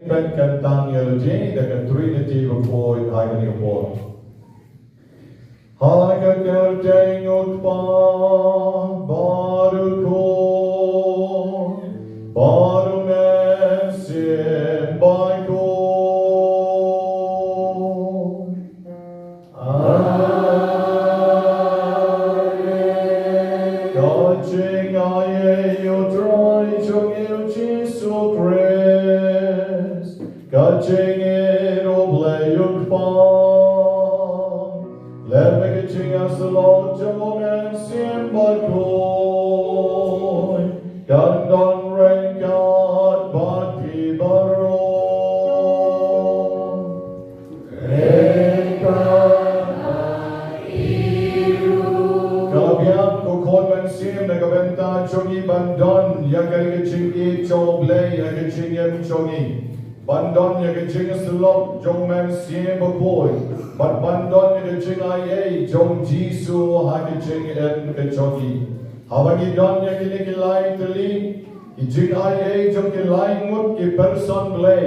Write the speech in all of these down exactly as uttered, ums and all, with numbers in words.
Peit, kan tang ïa lade da ka Trinity bakhuid ha kane ka por. Ha ka kyrteng U Kpa bad U Khun bad U Mynsiem Bakhuid. Amen. Ka jingai ei U Trai jong ngi U Jisu Khrist, ka jingïeit U Blei U Kpa, lem bad ka jingïasyllok jong U Mynsiem Bakhuid, kan don ryngkat bad phi baroh. Ka la biang ko khun mynsiem na ka bynta jong ngi ban don ïa kane ka jingïeit jong U Blei ha ka jingim jong ngi. Ban don ïa ka jingïasyllok jong U Mynsiem Bakhuid. Bad ban don ïa ka jingai ei jong U Jisu ha ka jingim ka jong ngi. Haba ngi don ïa kine ki lai tylli, ki jingai ei jong ki lai ngut ki person Blei,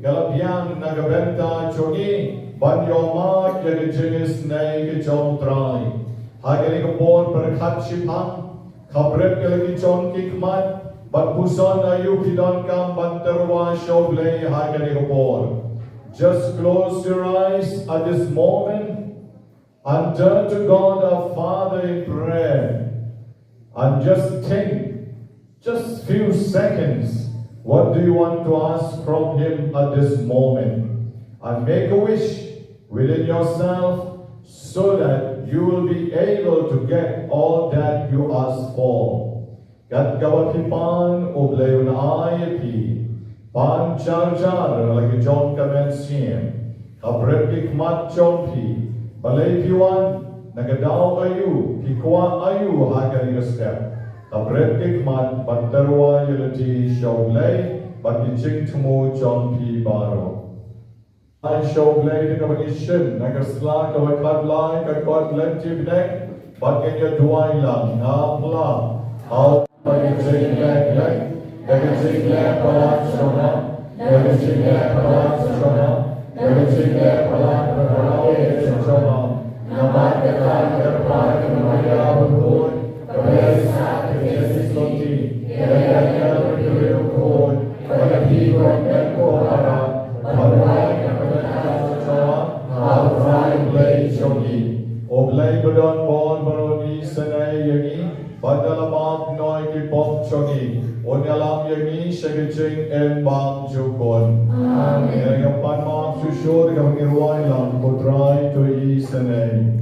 ka la biang na ka bynta jong ngi ban ïoh mad ïa ka jingisynei ka jong U Trai. Ha kane ka por pyrkhat shiphang, khapbrip ïa la ki jong ki khmat, bad puson aïu phi donkam ban tyrwa sha U Blei ha kane ka por. Just close your eyes at this moment and turn to God our Father in prayer. And just think, just few seconds, what do you want to ask from him at this moment? And make a wish within yourself so that you will be able to get all that you ask for. Kat kaba phi pan, U Blei un ai ïa phi. Pan jar jar na la ki jong ka mynsiem. Ka bret ki khmat jong phi. Balei phi wan, na ka daw aïu, phi kwah aïu ha kane ka step. Ka bret ki khmat ban tyrwa ïalade sha U Blei bad ki jingthmu jong phi baroh. Ai sha U Blei da kaba ngi shim, na ka sla kaba khatlai, ka kot lynti bneng, bad ngin ïa duwai lang, nga phla. Hau, da ka jingleh leh, da ka jingleh palat jong nga, da ka jingleh palat jong nga, da ka jingleh palat jong nga. Namar kata ka kyrpad ka Maria bakhuid, kaba ïaisah ka jingïaseng, ïa ka ïa ka bakhuid, kaba ïa phi ko Ïa ko para, ban wai ka pynkyndit jong nga ha u trai Blei jong ngi. U Blei ba don bor baroh un isynei ïa ngi, bad da la map noh ïa ki pop jong ngi, un ïalam ïa ngi sha ka jingim bymjukut. Amen. Ngin ïa pan map shuh shuh da kaba ngi rwai lang, Ko Trai to isynei.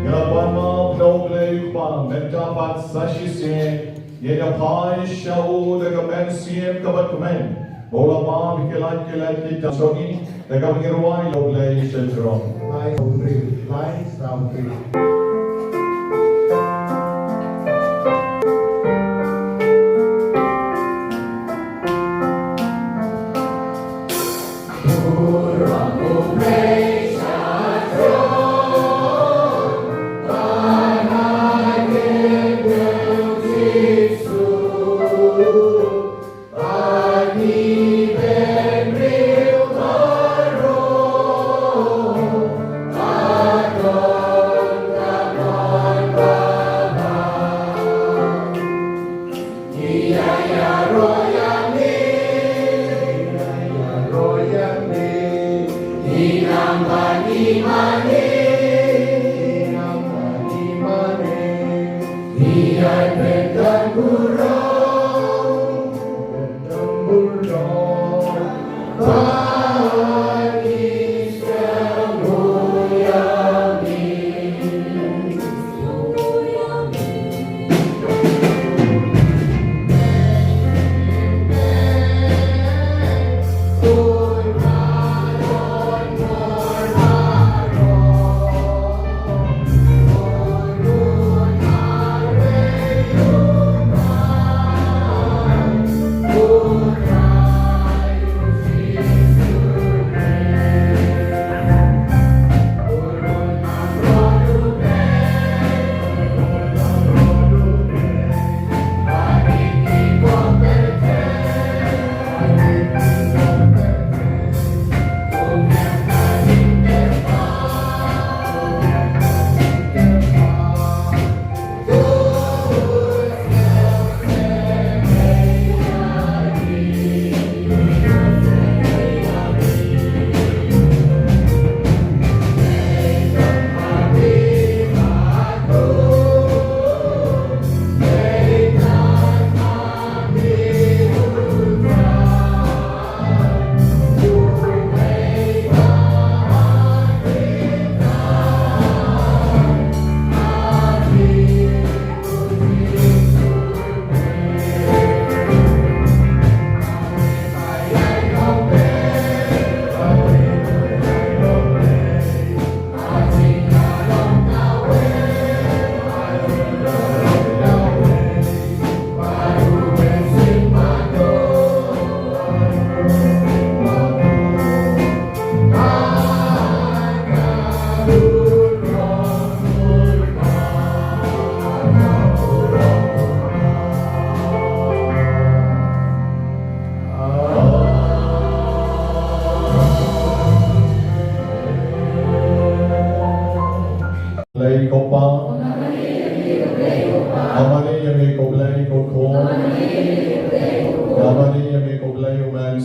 Ngi la pan map na U Blei u Kpa, mynta bad sa shisien, ngin ïa phai sha u da ka mynsiem kaba kmen, ba u la map ïa ki lait ki lait ki jong ngi, da kaba ngi rwai ïa U Blei sha jrong. Lai, lai, lai.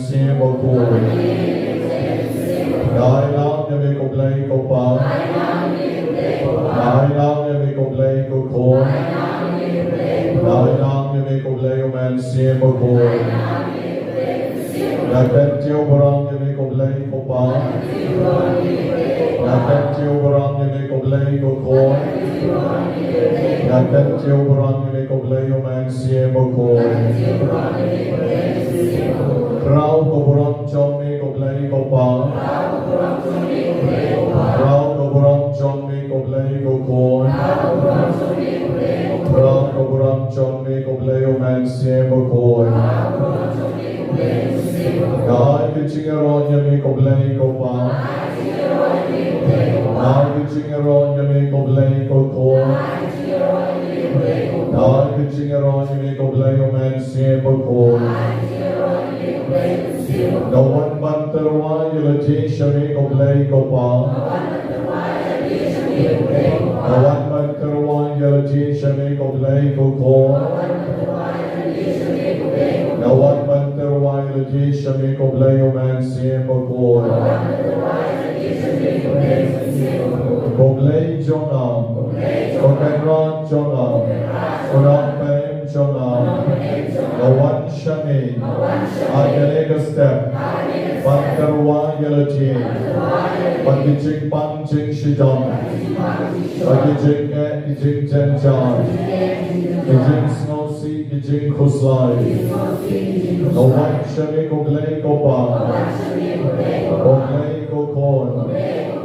Mynsiem Bakhuid. Nga ai lang ïa me ko Blei ko Pa. Nga ai lang ïa me ko Blei ko Khun. Nga ai lang ïa me ko Blei U Mynsiem Bakhuid. Nga kyntiew burom ïa me ko Blei ko Pa. Nga kyntiew burom ïa me ko Blei ko Khun. Nga kyntiew burom ïa me ko Blei U Mynsiem Bakhuid. Khraw ka burom jong me ko Blei ko Pa. Khraw ka burom jong me ko Blei ko Khun. Khraw ka burom jong me ko Blei U Mynsiem Bakhuid. Nga ai ka jingïaroh ïa me ko Blei ko Pa. Nga ai ka jingïaroh ïa me ko Blei ko Khun. Nga ai ka jingïaroh ïa me ko Blei U Mynsiem Bakhuid. Nga wan ban tyrwa ïa lade sha me ko Blei ko Pa. Nga wan ban tyrwa ïa lade sha me ko Blei ko Khun. Nga wan ban tyrwa ïa lade sha me ko Blei U Mynsiem Bakhuid. Ko Blei jong nga, ko Kynrad jong nga, ko Nongpynim jong nga, nga wan sha me ha kane ka step ban tyrwa ïa lade bad ki jingpang jingshitom, bad ki jingeh ki jingjynjar, ki jingsngewsih ki jingkhuslai. Nga wan sha me ko Blei ko Pa, ko Blei ko Khun,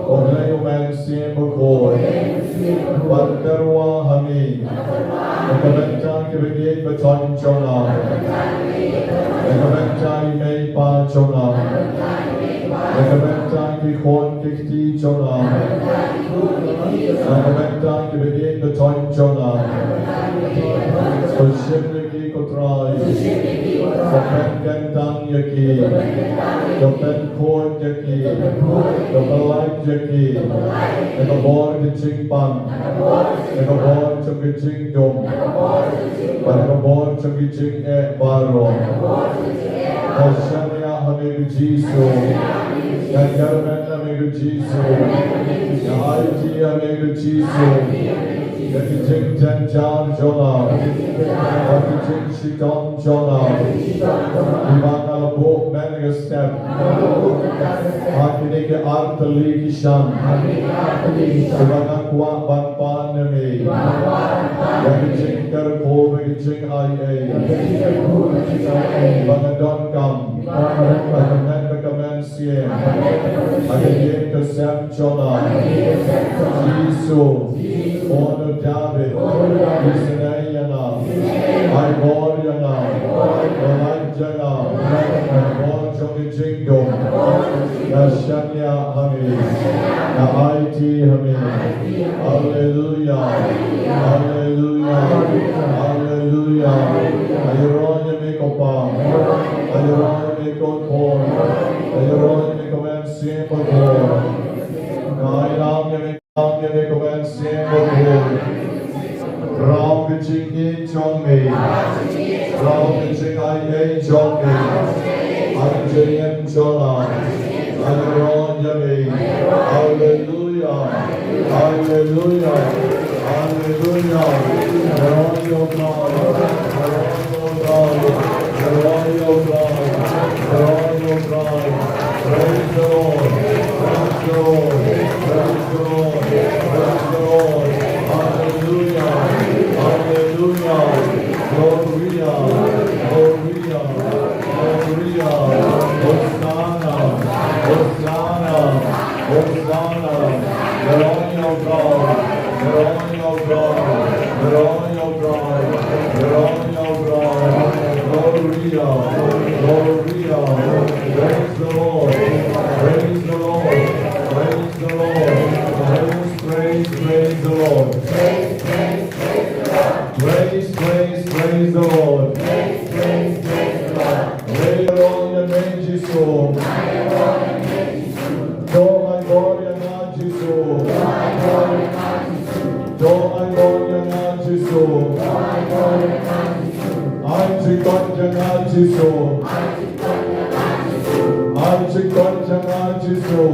ko Blei U Mynsiem Bakhuid. Ban tyrwa ha me na ka bynta ki baieit bathong jong nga, na ka bynta i mei i pa jong nga, na ka bynta ki khun ki kti jong nga, na ka bynta ki baieit bathong jong nga. Ko shim ïa ki ko Trai, ko pynkyntang ïa ki, ko pynkhuid ïa ki, ko pynlait ïa ki na ka bor ka jingpang, na ka bor jong ka jingdum, bad na ka bor jong ka jingeh baroh. Nga shaniah ha me ko Jisu. Nga kyrmen ha me ko Jisu. Nga aiti ha me ko Jisu ïa ki jingjynjar jong nga, ïa ki jingshitom jong nga, kiba nga la buh mynta ka step ha kine ki artylli ki shan, kiba nga kwah ban pan na me ïa ki jingkyrkhu bad ki jingaiei ba nga donkam. Ha ka met bad ka mynsiem, ha ka ïing ka sem jong nga, Jisu, Khun u Dabid, isynei ïa nga, ai bor ïa nga, pynlait ïa nga na ka bor jong ka jingdum. Nga shaniah ha me, nga aiti ha me. Haleluia. Haleluia. Haleluia. Nga ïaroh ïa me ko Pa. Nga ïaroh ïa me ko Khun. Nga ïaroh ïa me ko Mynsiem Bakhuid. Nga ai lang ïa me, ïa me ko Mynsiem Bakhuid. Khraw ka jingïeit jong me. Khraw ka jingaiei jong me ha ka jingim jong nga. Nga ïaroh ïa me. Haleluia. Haleluia. Haleluia. Ïaroh ïa u Trai. Ïaroh ïa u Trai. Ïaroh ïa u Trai. Ïaroh ïa u Trai. Praise the Lord. Praise the Lord. Praise the Lord. Praise the Lord. Haleluia. Haleluia. Gloria. Gloria. Haleluia. Hosanna. Hosanna. Hosanna. Ïaroh ïa u Trai. Ïaroh ïa u Trai. Ïaroh ïa u Trai. Ïaroh ïa u Trai. Gloria. Gloria. Praise the Lord. Praise the Lord. Praise the Lord. Praise, praise, praise the Lord. Praise, praise, praise the Lord. Praise the Lord. Ïaroh ïa me Jisu. To ai bor ïa nga Jisu. To ai bor ïa nga Jisu. Ai jingkoit ïa nga Jisu. Ai jingkoit ïa nga Jisu.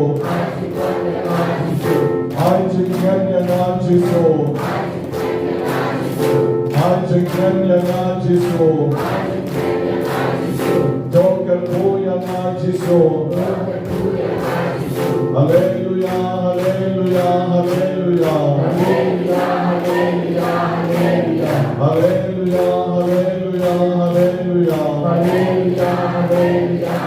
Ai jingkoit ïa nga Jisu. Ai jingkoit ïa nga Jisu. To kyrkhu ïa nga Jisu. Haleluya, haleluya, haleluya. Haleluya, haleluya, haleluya. Haleluya, haleluya, haleluya. Haleluya, haleluya, haleluya.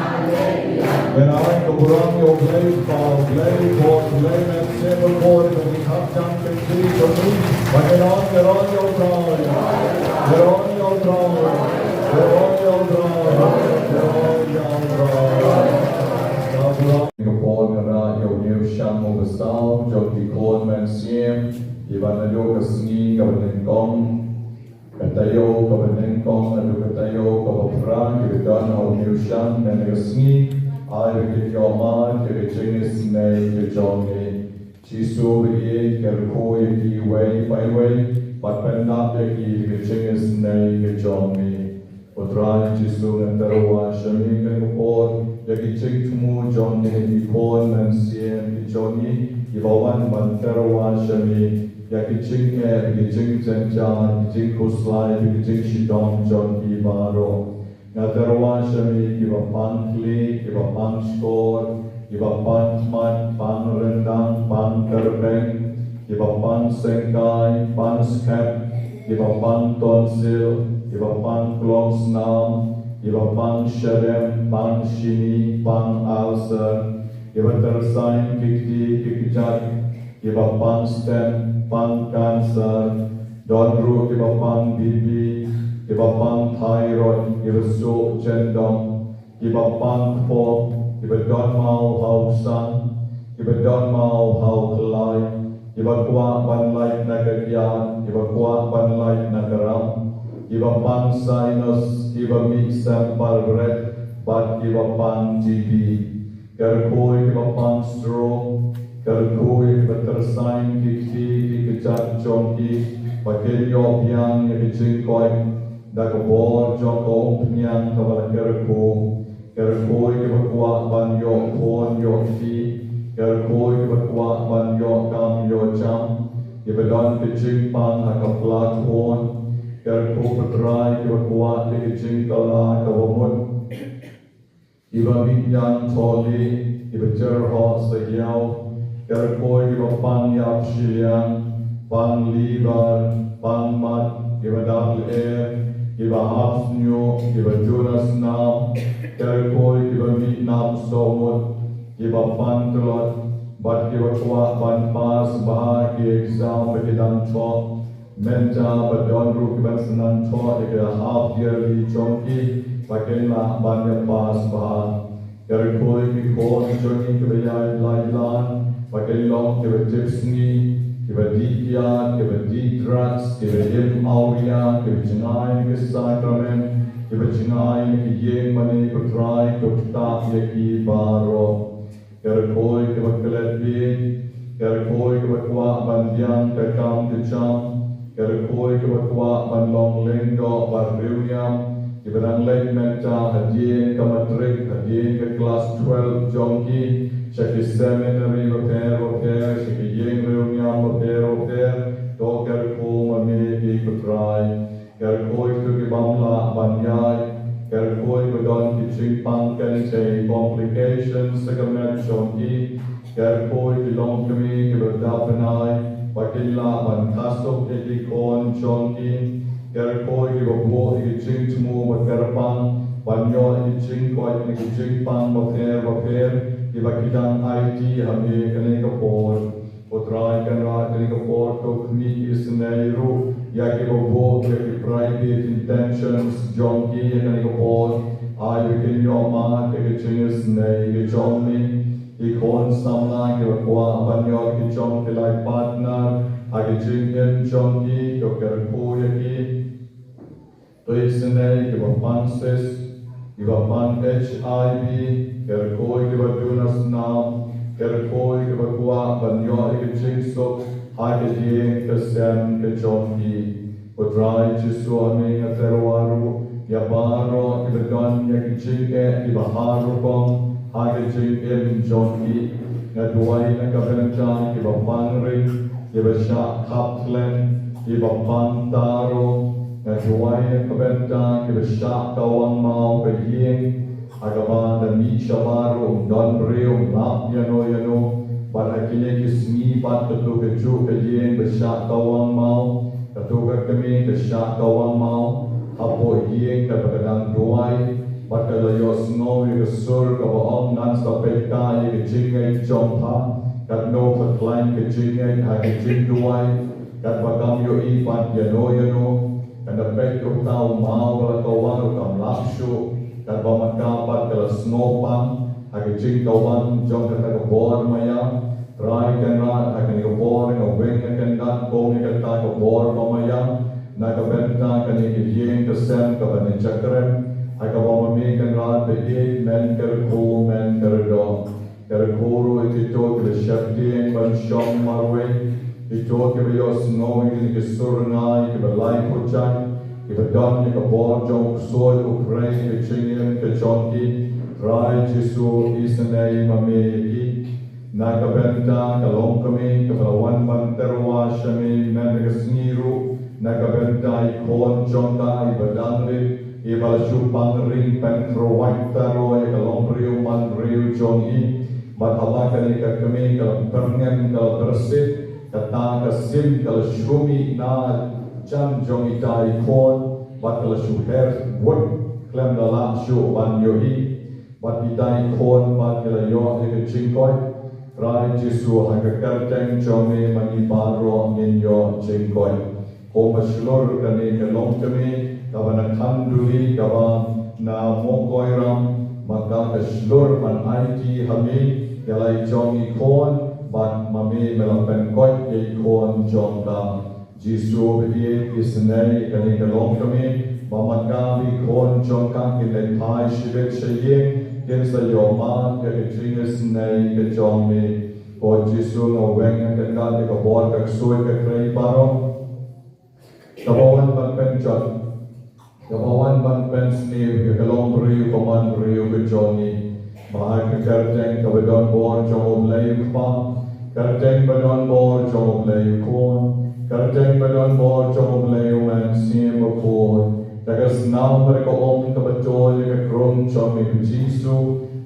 Ngan ai ka burom ïa U Blei Kpa, U Blei Khun, U Blei Mynsiem Bakhuid, ba ki kham jam ka jingkyrkhu. Ba ngan ai ka burom ïa U Trai. Ka burom ïa U Trai. Ka burom ïa U Trai. Ka burom ïa U Trai. Ka burom. Ka por ngan ai ïa u Niewsham u Basau, jong ki khun mynsiem, kiba naduh ka sngi kaba nyngkong. Ka taïew kaba nyngkong haduh ka taïew kaba phra kiba don ha u Niewsham mynne ka sngi, ai ba kin ïoh mad ïa ka jingisynei ka jong ngi. Jisu ba ïeit, kyrkhu ïa ki iwei pa iwei, bad pyndap ïa ki da ka jingisynei ka jong ngi. Ko Trai Jisu, nga tyrwa sha me kane ka por ïa ki jingthmu jong kine ki khun mynsiem ki jong ngi, kiba wan ban tyrwa sha me ïa ki jingeh, ki jingjynjar, ki jingkhuslai, ki jingshitom jong ki baroh. Nga tyrwa sha me kiba pang khlieh, kiba pang shkor, kiba pang khmat, pang ryndang, pang tyrpeng, kiba pang syngkai, pang skhem, kiba pang tonsil, kiba pang klongsnam, kiba pang shadem, pang shini, pang ulcer, kiba tyrsain ki kti ki kjat, kiba pang stent, pang cancer, don ruh kiba pang B P, kiba pang thyroid, kiba suh jyndong, kiba pang kpoh, kiba don maw ha u ksan, kiba don maw ha u khlai, kiba kwah ban lait na ka kyiad, kiba kwah ban lait na ka ram, kiba pang sinus, kiba mih sem par bret, bad kiba pang T B. Kyrkhu ïa kiba pang stroke, kyrkhu ïa kiba tyrsain ki kti ki kjat jong ki, ba kin ïoh biang ïa ki jingkoit da ka bor jong ka umphniang kaba la kyrkhu. Kyrkhu ïa kiba kwah ban ïoh khun ïoh kti, kyrkhu ïa kiba kwah ban ïoh kam ïoh jam, kiba don ki jingpang ha ka pla khun. Kyrkhu ko Trai ïa kiba kwah ïa ki jingkylla kaba mut. Kiba mih ïang tholi, kiba jyrhoh sahiaw, kyrkhu ïa kiba pang ïap shiliang, pang liver, pang mat, kiba dap lyer, kiba hap shñiuh, kiba duna snam, kyrkhu ïa kiba mih nam sohmut, kiba pang tlot, bad kiba kwah ban pass bha ki exam ba ki dang thoh. Mynta ba don ruh kiban sa nang thoh ïa ka half yearly jong ki, ba kin lah ban ïa pass bha. Kyrkhu ïa ki khun jong ngi kiba ïaid lait lan, ba kin long kiba tip sngi, kiba dih kyiad, kiba dih drugs, kiba im awria, kiba jngai na ki sakramen, kiba jngai na ki ïing mane, ko Trai to ktah ïa ki baroh. Kyrkhu ïa kiba klet bieit, kyrkhu ïa kiba kwah ban biang ka kam ka jam, kyrkhu ïa kiba kwah ban long lyngdoh bad riewniam, kiba dang leit mynta hadien ka matrik, hadien ka klas twelve jong ki, sha ki seminary bapher bapher, sha ki ïing riewniam bapher bapher, to kyrkhu ma me hi ko Trai. Kyrkhu ïa kito ki bym lah ban ïaid, kyrkhu ïa kiba don ki jingpang kynthei, complications ha ka met jong ki, kyrkhu ïa ki longkmie kiba dap bnai, ba kin lah ban kha suk ïa ki khun jong ki, kyrkhu ïa kiba buh ïa ki jingthmu ba kyrpang, ban ïoh ïa ki jingkoit na ki jingpang bapher bapher, kiba ki dang aiti ha me kane ka por. Ko Trai, kane ka por to khmih isynei ruh ïa kiba buh ïa ki private intentions jong ki ha kane ka por. Ai ba kin ïoh mad ïa ka jingisynei ka jong me. Ki khun samla kiba kwah ban ïoh ki jong ki life partner ha ka jingim jong ki, to kyrkhu ïa ki. To isynei kiba pang cyst, kiba pang H I V, kyrkhu ïa kiba duna snam, kyrkhu ïa kiba kwah ban ïoh ïa ka jingsuk ha ka ïing ka sem ka jong ki. Ko Trai Jisu, ha me nga tyrwa ruh Ïa baroh kiba don ïa ki jingeh kiba har rukom ha ka jingim jong ki. Nga duwai na ka bynta kiba pang ring, kiba shah khap khlem, kiba pang taro. Nga duwai na ka bynta kiba shah kawang maw ka ïing, ha kaba da mih shabar ruh ym don briew, ym lap ïano ïano. Bad ha kine ki sngi pat kato kajuh ka ïing ba shah kawang maw, kato ka kmie ka shah kawang maw hapoh ïing kaba ka dang duwai. Bad ka la ïohsngew ïa ka sur kaba ong, ngan sa peit kai ïa ka jingngeit jong pha. Katno ka khlaiñ ka jingngeit ha ka jingduwai, katba kam ïohi pat ïano ïano. Kan da peit ïa uta u maw ba la kawang ruh kam lap shuh. Katba ma ka pat ka la sngewpang ha ka jingkawang jong kata ka bor maïa. Trai Kynrad, ha kane ka por nga weng nga kyndat kum ïa kata ka bor ba maïa na ka bynta kane ka ïing ka sem kaba ngi jakrem, ha kaba ma me Kynrad ba ïeit men kyrkhu men kyrdoh. Kyrkhu ruh ïa kito kiba sheptieng ban shong marwei, kito kiba ïohsngew ïa kine ki sur rngai kiba laiphew jait, kiba don ïa ka bor jong u ksuid u khrei ka jingim ka jong ki. Trai Jisu, isynei ma me ïa ki. Na ka bynta ka longkmie kaba la wan ban tyrwa sha me mynta ka sngi ruh, na ka bynta i khun jong ka iba dang rit, iba la shu pang ring, pynkhreh taro ïa ka longbriew manbriew jong i. Bad haba kane ka kmie ka la pyrngem, ka la pyrshit, kata ka sim ka la shu mih na jan jong ita i khun, bad ka la shu her wut khlem da lah shuh ban ïohi. Bad ita i khun pat ka la ïoh ïa ka jingkoit. Trai Jisu, ha ka kyrteng jong me ma ngi baroh ngin ïoh jingkoit. Kumba shlur kane ka longkmie kaba na Khanduli kaba na Mawkoiram, ma ka ka shlur ban aiti ha me ïa la i jong i khun, bad ma me me la pynkoit ïa i khun jong ka. Jisu ba ïeit, isynei kane ka longkmie ba ma ka bad i khun jong ka kin leit phai shibit sha ïing, kin sa ïoh mad ïa ka jingisynei ka jong me. Ko Jisu, nga weng nga kyndat ïa ka bor ka ksuid ka khrei baroh kaba wan ban pynjot, kaba wan ban pynsniew ïa ka longbriew ka manbriew ka jong ngi. Ba ha ka kyrteng kaba don bor jong U Blei U Kpa, kyrteng ba don bor jong U Blei U Khun, kyrteng ba don bor jong U Blei U Mynsiem Bakhuid, da ka snam bad ka um kaba tur ïa ka krung jong me ko Jisu,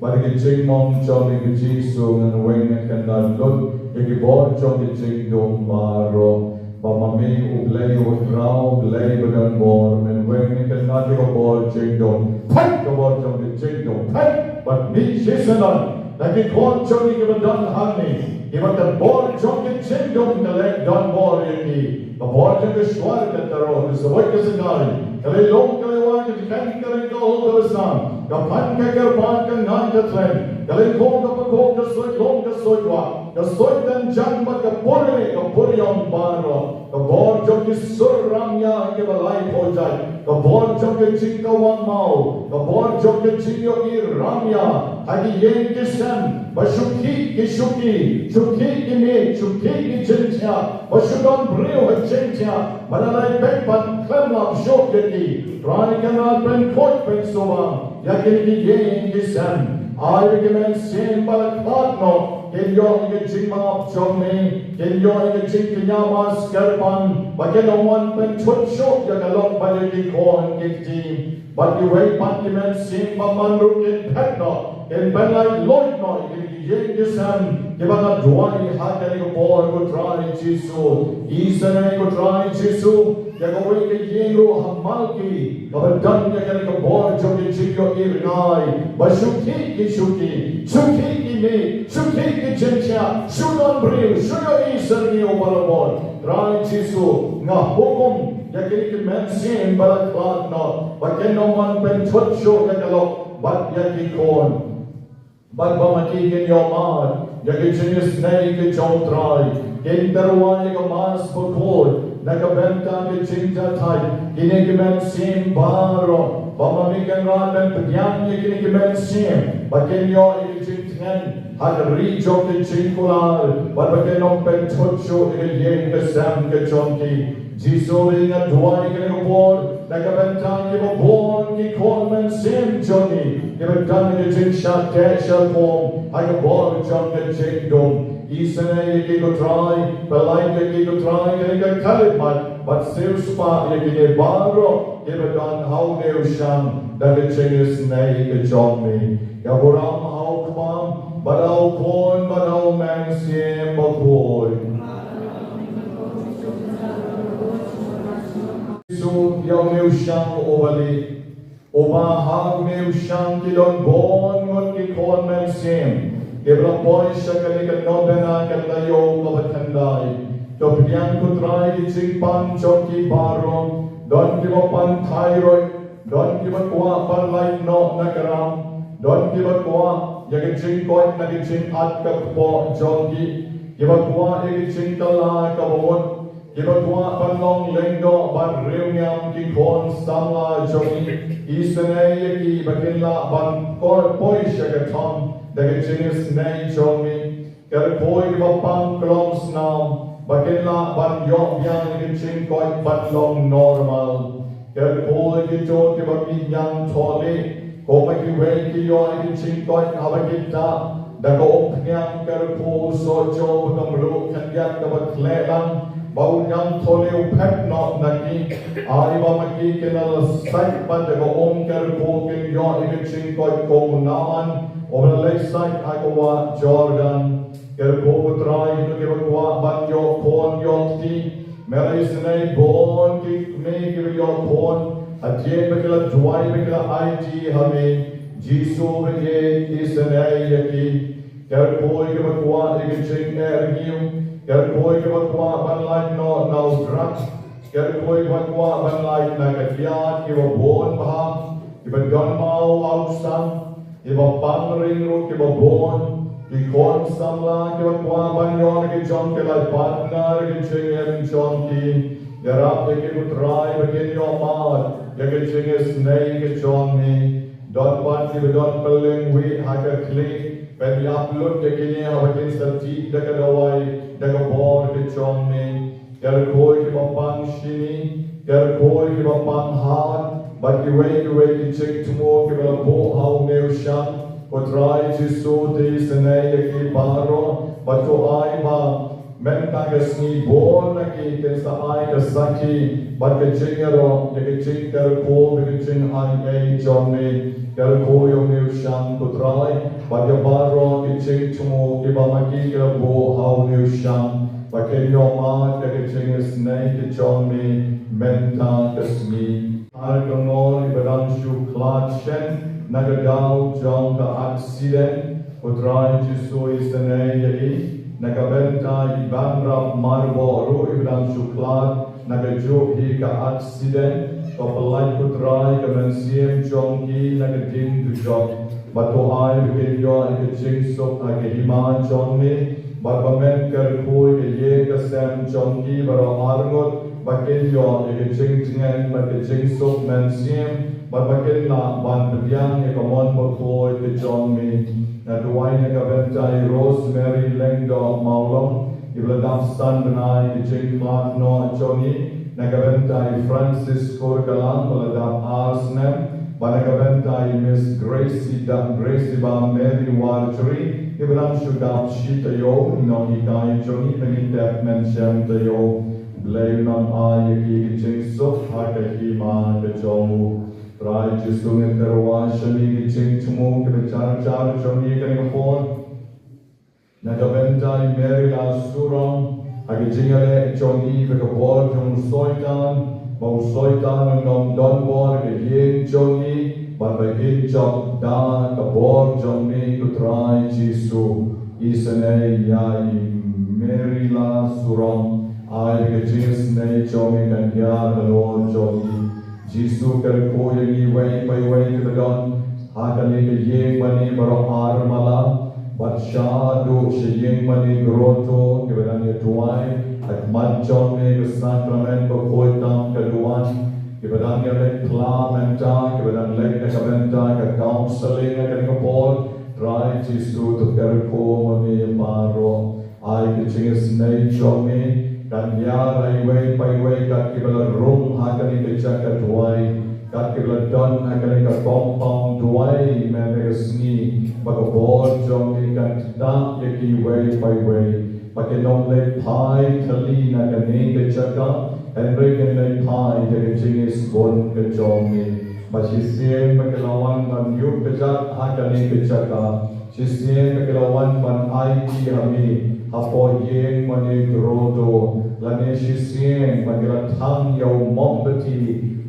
bad da ka jingmong jong me ko Jisu, ngan weng ngan kyndat lut ïa ki bor jong ki jingdum baroh. Ba ma me U Blei U Trai, U Blei ba don bor, men weng men kyndat ïa ka bor jingdum. Peit ka bor jong ki jingdum, peit bad mih shisyndon na ki khun jong ngi kiba don hangne, kiba ka bor jong ki jingdum ka leh don bor ïa ki. Ka bor jong ka shuwa ka tyrwa, ka sawai ka sngewbha, ka leh long ka leh wai, ka kren ka ring ka ol ka basam, ka pan ka kyrpad ka ngai ka tren, ka leh khong ka pakong, ka soi long ka soi wah, ka soi ka jang bad ka pure ka puriong baroh. Ka bor jong ki sur ramia kiba laiphew jait, ka bor jong ki jingkawang maw, ka bor jong ki jingïohi ramia ha ki ïing ki sem, ba shu khih ki shuki, shu khih ki miej, shu khih ki jingthiah, ba shu don briew ha jingthiah, ba la leit beit ban khlem lap shuh ïa ki. Trai Kynrad, pynkhuid pynsuba ïa kine ki ïing ki sem. Ai ba ki mynsiem ba la khlad noh kin ïoh ïa ka jingmap jong me, kin ïoh ïa ka jingkñia maskyrpang, ba kin ym wan pynthut shuh ïa ka lok bad ïa ki khun ki kti. Bad kiwei pat ki mynsiem ba man ruh kin phet noh, kin pynlait luid noh ïa kine ki ïing ki sem kiba nga duwai ha kane ka por ko Trai Jisu. Isynei ko Trai Jisu ïa kawei ka ïing ruh ha Malki kaba don ïa kane ka bor jong ki jingïohi rngai, ba shu khih ki shuki, shu khih ki miej, shu khih ki jingthiah, shu don briew, shu ïohi syrngiew ba la bor. Trai Jisu, nga hukum ïa kine ki mynsiem ba la khlad noh, ba kin ym wan pynthut shuh ïa ka lok bad ïa ki khun. Bad ba ma ki kin ïoh mad ïa ki jingisynei ki jong U Trai, kin tyrwa ïa ka Mass Bakhuid na ka bynta ki jingjahthait kine ki mynsiem baroh. Ba ma me Kynrad men pdiang ïa kine ki mynsiem Ba kin ïoh ïa ka jingtngen ha ka ri jong ka jingkular, bad ba kin ym pynthut shuh ïa ka ïing ka sem ka jong ki. Jisu, nga duwai kane ka por na ka bynta kiba bun ki khun mynsiem jong ngi kiba don ka jingshah teh shah kum ha ka bor jong ka jingdum. Isynei ïa ki, ko Trai, pynlait ïa ki, ko Trai, kane ka khyllipmat, bad siewspah ïa kine baroh kiba don ha une u shang da ka jingisynei ka jong me. Ïa burom ha u Kpa bad ha u Khun bad ha u Mynsiem Bakhuid. Jisu, ïa une u shang uba lieh, uba ha une u shang ki don bun ngut ki khun mynsiem kiba la poi sha kane ka novena, ka taïew kaba khyndai. To pdiang, ko Trai, ki jingpan jong ki baroh. Don kiba pan thyroid, don kiba kwah ban lait noh na ka ram, don kiba kwah ïa ka jingkoit na ka jingat ka kpoh jong ki, kiba kwah ïa ka jingkylla kaba mut, kiba kwah ban long lyngdoh bad riewniam ki khun samla jong ngi. Isynei ïa ki ba kin lah ban poi sha ka thong da ka jingisynei jong me. Kyrkhu ïa kiba pang khlong snam ba kin lah ban ïoh biang ïa ka jingkoit ban long normal. Kyrkhu ïa kito kiba mih ñiangthohlieh, kumba kiwei ki ïoh ïa ka jingkoit haba ki dah da ka umphniang. Kyrkhu, soh jong u ba ka mluh khyndiat kaba khleh lang, ba u ñiangthohlieh u phet noh na ki. Ai ba ma ki kin ïa la sait bad da ka um, kyrkhu kin ïoh ïa ka jingkoit kum u Naaman uba la leit sait ha ka wah Jordan. Kyrkhu, ko Trai, kito kiba kwah ban ïoh khun ïoh kti, me la isynei bun ki kmie kiba ïoh khun hadien ba ki la duwai, ba ki la aiti ha me. Jisu, ba ïeit, isynei ïa ki. Kyrkhu ïa kiba kwah ïa ka jingeh rngiew, kyrkhu ïa kiba kwah ban lait noh na u drug, kyrkhu ïa kiba kwah ban lait na ka diat, kiba bun bha, kiba don maw ha u sang, kiba pang ring ruh kiba bun, ki khun samla kiba kwah ban ïoh na ki jong ki life partner ha ka jingim jong ki. Ïarap ïa ki, ko Trai, ba kin ïoh mad ïa ka jingisynei ka jong me. Don pat kiba don pylleng wieh ha ka khlieh, pynïap lut ïa kine haba kin sa dih da ka dawai da ka bor ka jong me. Kyrkhu ïa kiba pang shini, kyrkhu ïa kiba pang hat, bad kiwei kiwei ki jingthmu kiba la buh ha une u shang. Ko Trai Jisu, to isynei ïa ki baroh, bad to ai ba mynta ka sngi bun na ki kin sa ai ka sakhi bad ka jingïaroh ïa ka jingkyrkhu bad ka jingai ei jong me. Kyrkhu ïa une u shang, ko Trai, bad ïa baroh ki jingthmu kiba ma ki ki la buh ha une u shang, ba kin ïoh mad ïa ka jingisynei ka jong me mynta ka sngi. Ar ka ngor iba dang shu khlad shen na ka daw jong ka aksiden, ko Trai Jisu, isynei ïa i. Na ka bynta i Banrap Marboh ruh iba dang shu khlad na kajuh hi ka aksiden, to pyllait, ko Trai, ka mynsiem jong ki na ka ding dujok. Bad to ai ba kin ïoh ïa ka jingsuk ha ka hima jong me, bad ba men kyrkhu ïa ka ïing ka sem jong ki baroh arngut, ba kin ïoh ïa ka jingtngen bad ka jingsuk mynsiem, bad ba kin lah ban pdiang ïa ka mon bakhuid ka jong me. Nga duwai na ka bynta i Rosemary Lyngdoh Mawlong, iba la dap san bnai ka jingkhlad noh jong i, na ka bynta i Francis Kurkalang, ba la dap ar snem, bad na ka bynta i Miss Gracie, dap Gracie Bam Mary Warjri, iba dang shu dap shi taïew, i nonghikai jong i, ba ngi tep mynshem taïew. Blei un ym ai ïa ki ka jingsuk ha ka hima ka jong u. Trai Jisu, ngi tyrwa sha me ki jingthmu kiba jar jar jong ngi ha kane ka por. Na ka bynta i Mary Lasurong, ha ka jingïaleh jong i bad ka bor jong u Soitan, ba u Soitan un ym don bor ha ka ïing jong i, bad ba in jop da ka bor jong me, ko Trai Jisu. Isynei ïa i Mary Lasurong, ai ba ka jingisynei jong me kan hiar halor jong i. Jisu, kyrkhu ïa ngi iwei pa iwei kiba don ha kane ka ïing mane baroh armala, bad shaduh sha ïing mane grotto, kiba dang ïa duwai ha khmat jong me ka sakramen bakhuid tam ka duwan, kiba dang ïa leit phla mynta, kiba dang leit na ka bynta ka counselling ha kane ka por, Trai Jisu, to kyrkhu ma me ïa baroh. Ai ka jingisynei jong me kan ïa rai iwei pa iwei kat kiba la rung ha kane ka jaka duwai, kat kiba la don ha kane ka compound duwai mynne ka sngi, ba ka bor jong me kan ktah ïa kiwei pa iwei. Ba kin ym leit phai thylli na kane ka jaka, hynrei kin leit phai da ka jingisbun ka jong me. Ba shisien ba ki la wan ban ïuh kjat ha kane ka jaka, shisien ba ki la wan ban aiti ha me hapoh ïing mane grotto, lane shisien ba ki la thang ïa u mombati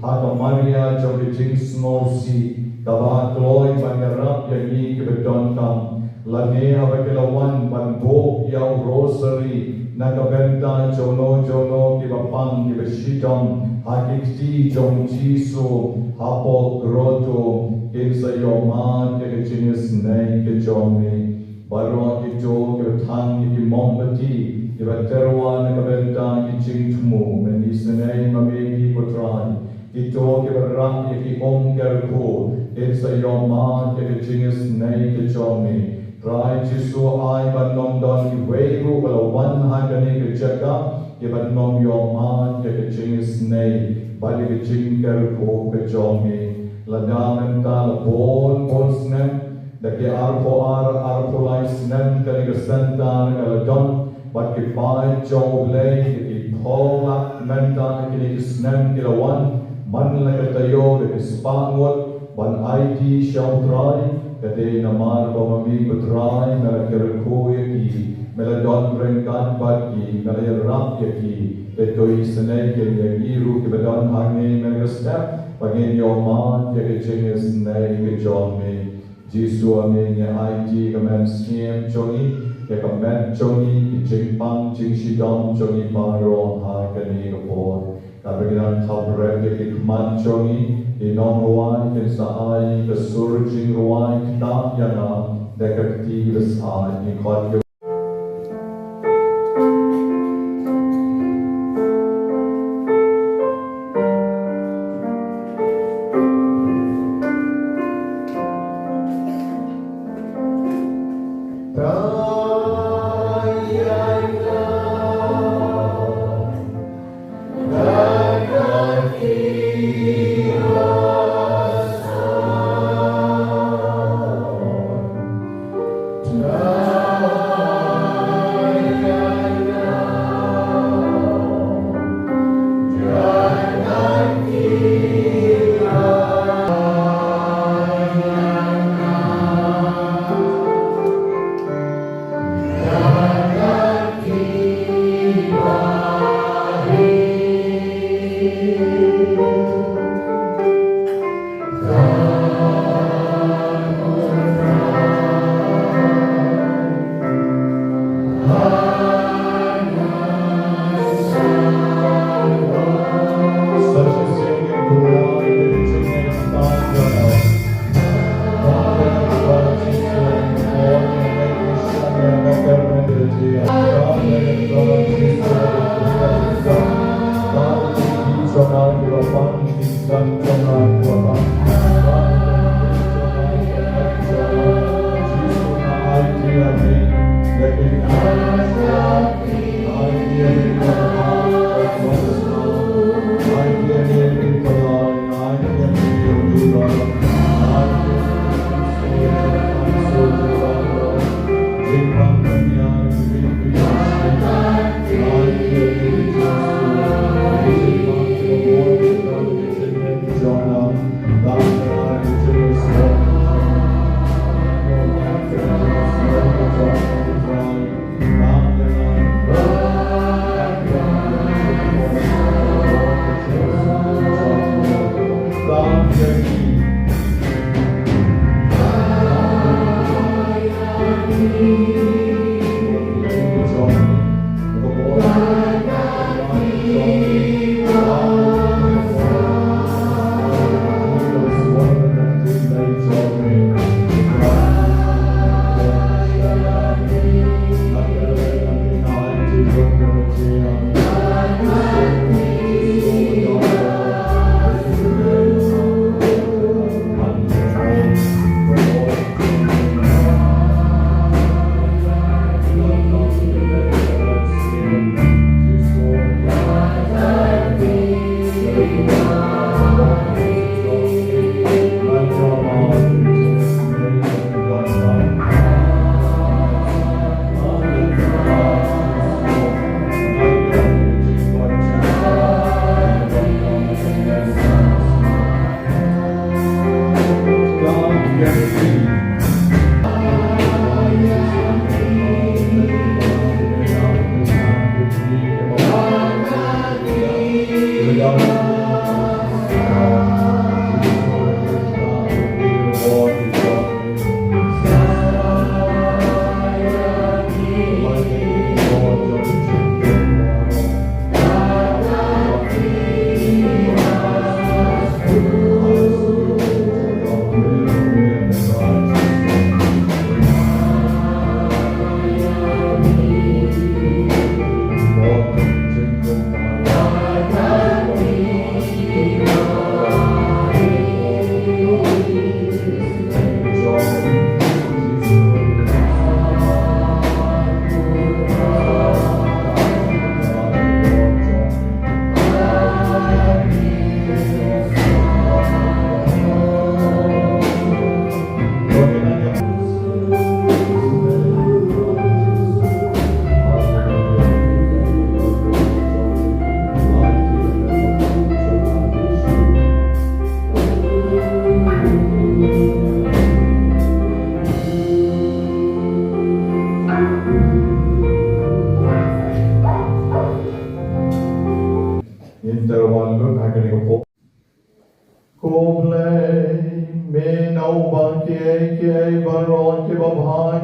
ha ka Maria jong ka jingsngewsih, kaba kloi ban ïarap ïa ngi kiba donkam. Lane haba ki la wan ban buh ïa u rosary na ka bynta jong no jong no kiba pang kiba shitom ha ki kti jong Jisu hapoh grotto, kin sa ïohmad ïa ka jingisynei ka jong me. Baroh kito kiba thang ïa ki mombati kiba tyrwa na ka bynta ki jingthmu, men isynei ma me ki, ko Trai. Kito kiba rah ïa ki um kyrkhu, kin sa ïohmad ïa ka jingisynei ka jong me. Trai Jisu, ai ban ym don iwei ruh ba la wan ha kane ka jaka kiban ym ïohmad ïa ka jingisynei bad ïa ka jingkyrkhu ka jong me. Lada mynta la bun bun snem, da ki arphew ar arphew lai snem kane ka center ka la don, bad ki paid jong U Blei da ki phew lak mynta ha kine ki snem ki la wan man la ka taïew da ki spah ngut ban aiti sha U Trai. Ka dei namar ba ma me, ko Trai, me la kyrkhu ïa ki, me la don ryngkat bad ki, me la ïarap ïa ki. Te to isynei kin ïa ngi ruh kiba don hangne mynne ka step ba ngin ïohmad ïa ka jingisynei ka jong me. Jisu, a me ngi aiti ïa ka mynsiem jong ngi, ïa ka met jong ngi, ki jingpang jingshitom jong ngi baroh ha kane ka por. Kaba ngi dang thap bret ïa ki khmat jong ngi, ki nongrwai kin sa ai ka sur jingrwai ktah ïa nga da ka kti ba sah. Ngi khot ïa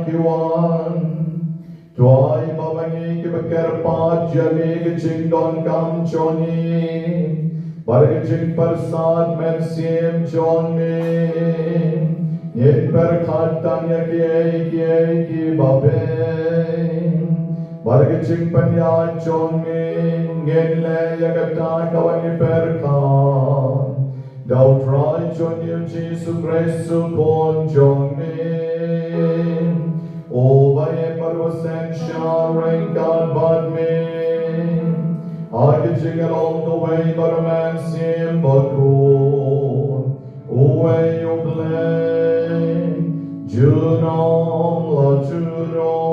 Ki wan. To ai ba ma ngi kiba kyrpad ïa ka jingdonkam jong ngi bad ka jingpyrsad mynsiem jong ngi, ngin pyrkhat tang ïa kiei kiei kiba beiñ bad ka jingpynïaid jong ngi, ngin leh ïa kata kaba ngi pyrkhat. Da U Trai jong ngi U Jisu Khrist U Khun jong ngi, uba ïeit bad uba synshar ryngkat bad me, ha ka jingïalong kawei bad U Mynsiem Bakhuid, uwei U Blei, junom la junom.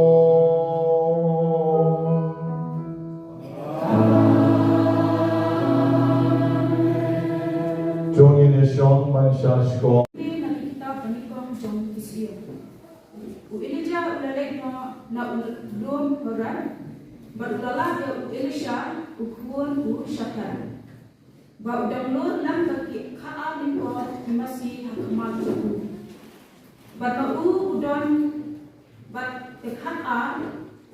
To ngin ïa shong ban shah shkor. Na ka kitab Banyngkong jong ki Syiem. U Elijah u la leit noh na u lum Horeb, bad u la lap ïa u Elisha u khun u Shaphat, ba u dang lur lang ka ki khatar lyngkor ki masi ha khmat jong u. Bad ma u u don bad te khatar,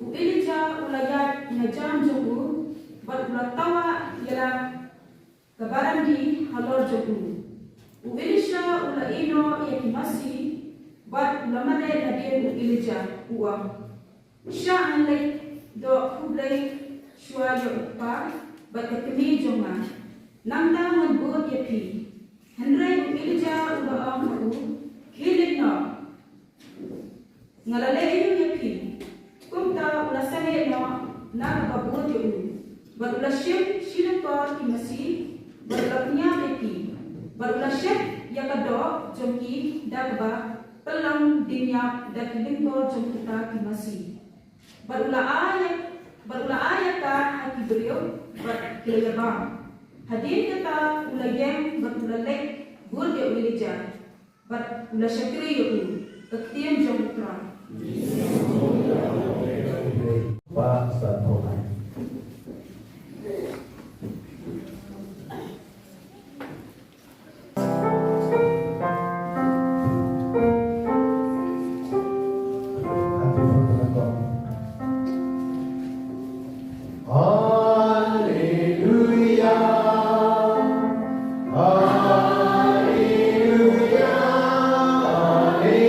u Elijah u la ïaid na jam jong u, bad u la tawah ïa la ka barandi halor jong u. U Elisha u la ïeh noh ïa ki masi, bad u la mareh nadien u Elijah, u ong, shah ngan leit doh khublei shuwa ïa u kpa bad ka kmie jong nga. Nangta ngan bud ïa phi. Hynrei u Elijah u la ong ha u, khie leit noh. Nga la leh aïu ïa phi? Kumta u la sangeh noh na kaba bud ïa u, bad u la shim shi lyngkor ki masi, bad u la pynïap ïa ki, bad u la shet ïa ka doh jong ki da kaba pynlong ding ïap da ki lyngkor jong kita ki masi. Bad u la ai, bad u la ai ïa ka ha ki briew, bad ki la ïabam. Hadien kata u la ïeng bad u la leit bud ïa u Elijah, bad u la shakri ïa u. Ka ktien jong U Trai. Ba sa thong ai. Alleluia, alleluia, alleluia.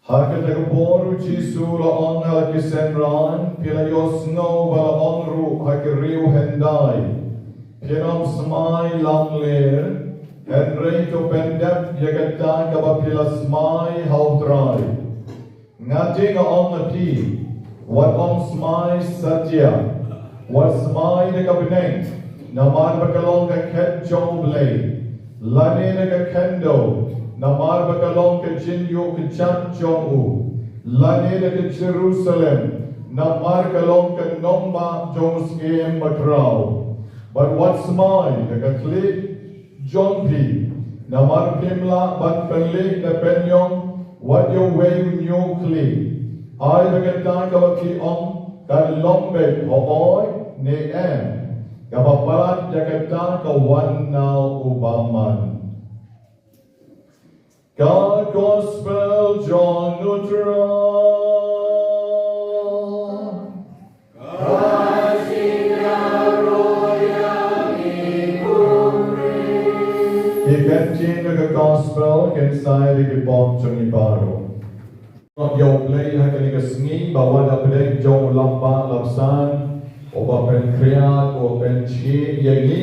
Ha kata ka por u Jisu u la ong ha ki synran, phi la ïohsngew ba la ong ruh ha ki riew hyndai, phin ym smai langler. Hynrei to pyndep ïa kata kaba phi la smai ha u Trai. Nga te nga ong ha phi, wat ym smai satia, wat smai da ka bneng, namar ba ka long ka khet jong U Blei, lane da ka khyndew, namar ba ka long ka jingïoh kjat jong u, lane da ka Jerusalem, namar ka long ka nongbah jong u Syiem Bakhraw. Bad wat smai da ka khlieh jong phi, namar phim lah ban pynlih da pynïong wat ïa uwei u hynñiew khlieh. Ai ba kata kaba phi ong kan long beit hooid ne em, kaba palat ïa kata ka wan na u bymman. Ka Gospel jong u Trai. Ki kyntien ka Gospel kin sa ïa ki pop jong ngi baroh. Ïa U Blei ha kane ka sngi ba wat da pdeng jong u lapbah lapsan uba pynkhriat, uba pynshai ïa ngi.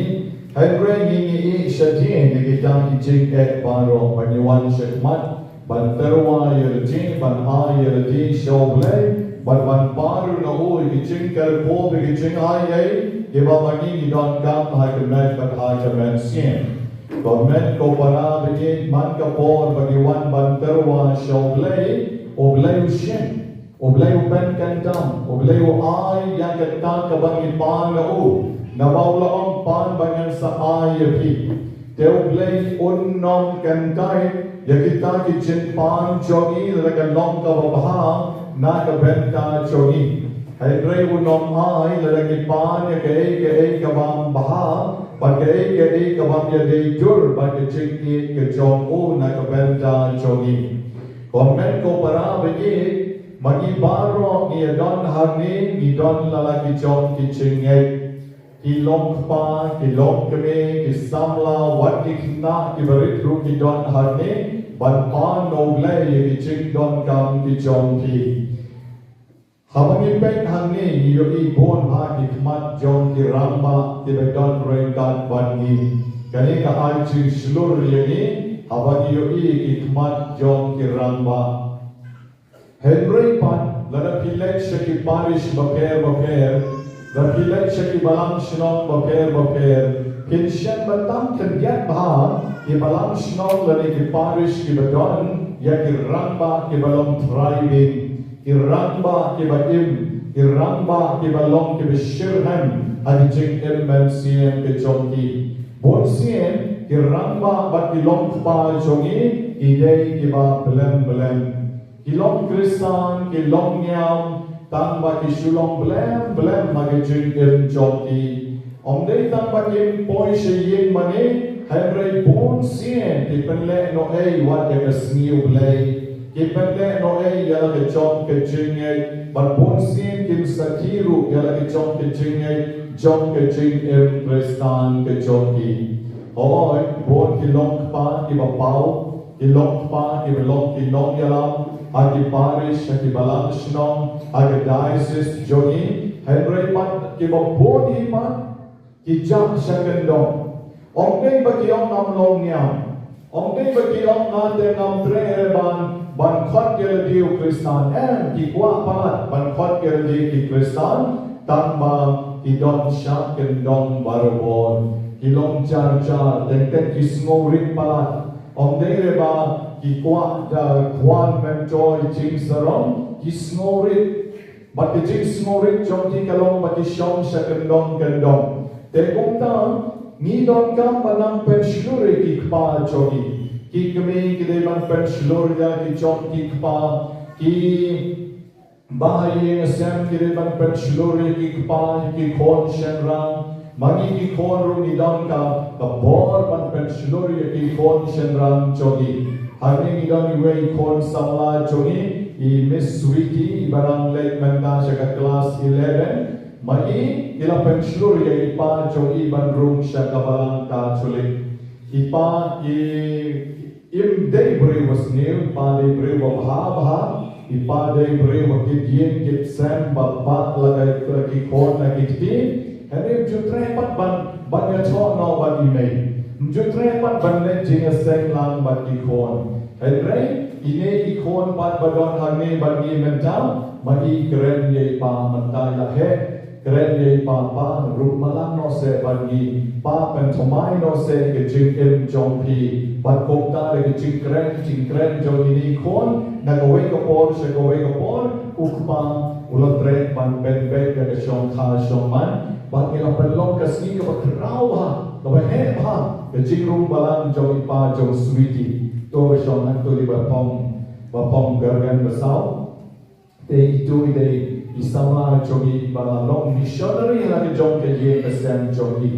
Hynrei ngi ngi ïeit shadien ïa kita ki jingeh baroh ba ngi wan shakhmat ban tyrwa ïa lade, ban ai ïa lade sha U Blei, ban ban baroh na u ïa ki jingkyrkhu, ïa ki jingai ei kiba ma ngi ngi donkam ha ka met bad ha ka mynsiem. Ko met ko para ba ïeit, man ka por ba ngi wan ban tyrwa sha U Blei, U Blei u shim. U Blei u pynkyndam, U Blei u ai ïa kata kaba ngi pan na u. Namar u la ong pan ba ngan sa ai ïa phi. Te U Blei un ym kyntait ïa kita ki jingpan jong ngi lada ka long kaba bha na ka bynta jong ngi. Hynrei un ym ai lada ngi pan ïa kaei kaei kaba ym bha bad kaei kaei kaba ym ïadei dur bad ka jingïeit ka jong u na ka bynta jong ngi. Ko met ko para ba ïeit, ma ngi baroh ngi ïa don hangne ngi don la la ki jong ki jingngeit. Ki long kpa, ki long kmie, ki samla, wat ki khynnah kiba rit ruh ki don hangne ban pan na U Blei ïa ki jingdonkam ki jong ki. Haba ngi peit hangne ngi ïohi bun bha ki khmat jong ki rangbah kiba don ryngkat bad ngi. Kane ka ai jingshlur ïa ngi haba ngi ïohi ki khmat jong ki rangbah. Hynrei pat lada phi leit sha ki parish bapher bapher, lada phi leit sha ki balang shnong bapher bapher, phin shem ba tam khyndiat bha ki balang shnong lane ki parish kiba don ïa ki rangbah kiba long thriving. Ki rangbah kiba im, ki rangbah kiba long kiba shitrhem ha ki jingim mynsiem ki jong ki. Bunsien ki rangbah bad ki long kpa jong ngi ki dei kiba blem blem. Ki long Khristan, ki long niam, tang ba ki shu long blem blem ha ki jingim jong ki. Ym dei tang ba kim poi sha ïing mane, hynrei bunsien ki pynlehnohei wat ïa ka sngi U Blei. Ki pynlehnohei ïa la ka jong ka jingngeit, bad bunsien kim sakhi ruh ïa la ka jong ka jingngeit jong ka jingim Khristan ka jong ki. Hooid, bun ki long kpa kiba paw, ki long kpa kiba long ki nongïalam ha ki parish, ha ki balang shnong, ha ki diocese jong ngi, hynrei pat kiba bun hi pat ki jah sha kyndong. Ym dei ba ki ong ngam long niam, ym dei ba ki ong nga te ngam treh re ban ban khot ïa lade u Khristan. Em, ki kwah palat ban khot ïa lade ki Khristan, tang ba ki don sha kyndong barabor. Ki long jar jar, teng teng ki sngewrit palat. Ym dei re ba ki kwah da kwah mentor jingsarong, ki sngewrit. Bad ka jingsngewrit jong ki ka long ba ki shong sha kyndong kyndong. Te kumta ngi donkam ban nang pynshlur ïa ki kpa jong ngi. Ki kmie ki dei ban pynshlur ïa ki jong ki kpa. Ki bahaïing hasem ki dei ban pynshlur ïa ki kpa, ïa ki khun shynrang. Ma ngi ki khun ruh ngi don ka, ka bor ban pynshlur ïa ki khun shynrang jong ngi. Hangne ngi don iwei i khun samla jong ngi, i Miss Sweetie, iba dang leit mynta sha ka klas eleven. Ma i, i la pynshlur ïa i pa jong i ban rung sha ka balang Katholik. I pa, i Im dei briew ba sniew, i pa dei briew ba bha bha, i pa dei briew ba kit ïing kit sem, ba bah la ka, la ki khun la ki kti. Hynrei ym ju treh pat ban, ban ïathoh noh bad i mei. Ym ju treh pat ban leit jingïaseng lang bad ki khun. Hynrei ine i khun pat ba don hangne bad ngi mynta, ma i kren ïa i pa mynta i la heh. Kren ïa i pa, pa, ruh malang noh seh bad ngi. Pa, pynthymmai noh seh ka jingim jong phi. Bad kumta da ka jingkren, jingkren jong ine i khun, na kawei ka por sha kawei ka por, u kpa u la treh ban pynbeit da ka shongkha shongman. Bad ngi la pynlong ka sngi kaba khraw bha, kaba heh bha, ka jingrung balang jong i pa jong Sweety. To ba shong hangto ïa ba phong, ba phong Bergen ba saw. Te itu i dei i samla jong i ba la long missionary ha la ka jong ka ïing ka sem jong i.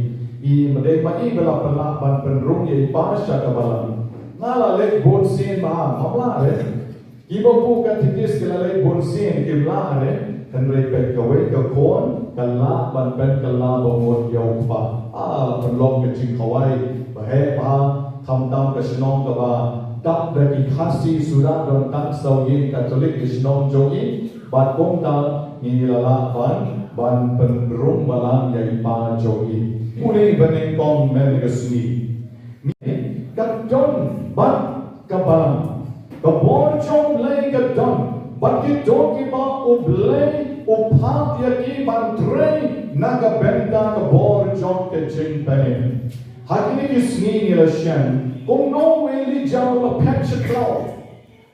I, ma dei ma i ba la pynlah ban pynrung ïa i pa sha ka balang. Nga la leit bun sien bha, ngam lah re. Kiba pu katekis ki la leit bun sien kim lah re. Hynrei peit kawei ka khun ka lah ban pynkylla ba mut ïa u kpa. Ah, la pynlong ka jingkhawai ba heh bha. Khamtam ka shnong kaba dap da ki Khasi suda, don tang saw ïing Katholik ka shnong jong i. Bad kumta ngi la lah ban, ban pynrung balang ïa i pa jong i. Une i banyngkong mynta ka sngi, ka don bad ka balang. Ka bor jong U Blei ka don bad kito kiba U Blei u phah ïa ki ban trei na ka bynta ka bor jong ka jingpynim. Ha kine ki sngi ngi la shem kumno u Elijah u la phet sha khlaw.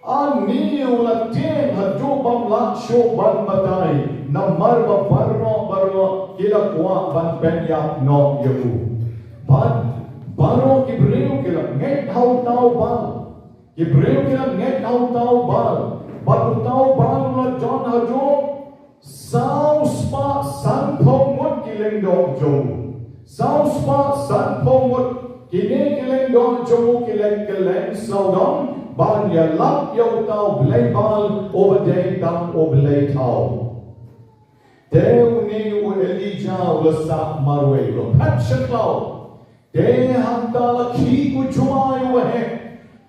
Ani u la tieng haduh bym lah shuh ban batai, namar ba baroh baroh ki la kwah ban pynïap noh ïa u. Bad baroh ki briew ki la ngeit ha uta u Baal. Ki briew ki la ngeit ha uta u Baal. Bad uta u Baal u la don haduh saw spah sanphew ngut ki lyngdoh jong u. Saw spah sanphew ngut. Kine ki lyngdoh jong u ki leit kylleng sawdong ban ïalap ïa uta u blei Baal uba dei tang u blei thaw. Te une u Elijah u la sah marwei, u la phet sha khlaw. Te hangta la khih u jumai uba heh.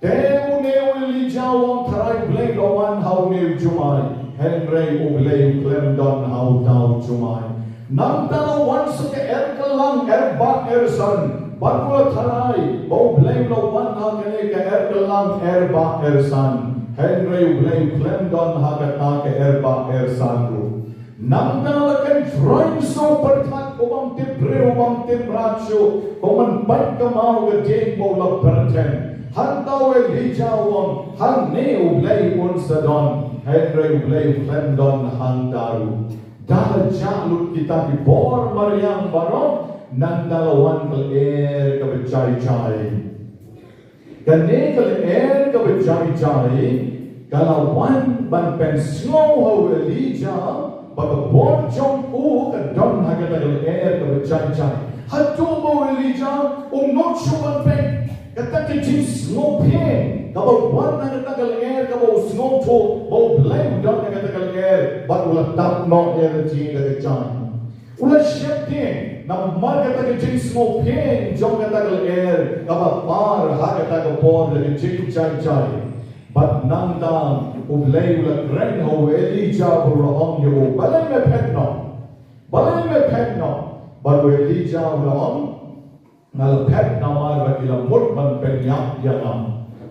Te une u Elijah u ong, Trai Blei, la wan ha une u jumai. Hynrei U Blei u khlem don ha uta u jumai. Nangta la wan sa ka er kyllang, er bah er san. Bad u la tharai ba U Blei u la wan ha kane ka er kyllang, er bah er san. Hynrei U Blei u khlem don ha kata ka er bah er san ruh. Nangta la kynjrong sa u pyrthat, u bym tip briew, u bym tip mrad shuh, u man pat ka maw ka dieng ba u la pyrthen. Hangta u Elijah u ong, hangne U Blei un sa don, hynrei U Blei u khlem don hangta ruh. Da la jah lut kita ki bor mariang baroh, nangta la wan ka lyer kaba jai jai. Kane ka lyer kaba jai jai ka la wan ban pynsngew ha u Elijah ba ka bor jong u ka don ha kata ka lyer kaba jai jai. Haduh ba u Elijah um nud shuh ban peit. Kata ka jingsngewphieng kaba wan na kata ka lyer kaba u sngewthuh ba U Blei u don ha kata ka lyer, bad u la tap noh ïa ka jingïada ka jaiñ. U la sheptieng namar kata ka jingsngewphieng jong kata ka lyer kaba par ha kata ka por da ka jingjai jai. Bad nangta U Blei u la kren ha u Elijah bad u la ong ïa u, balei me phet noh? Balei me phet noh? Bad u Elijah u la ong, nga la phet namar ba ki la mut ban pynïap ïa nga.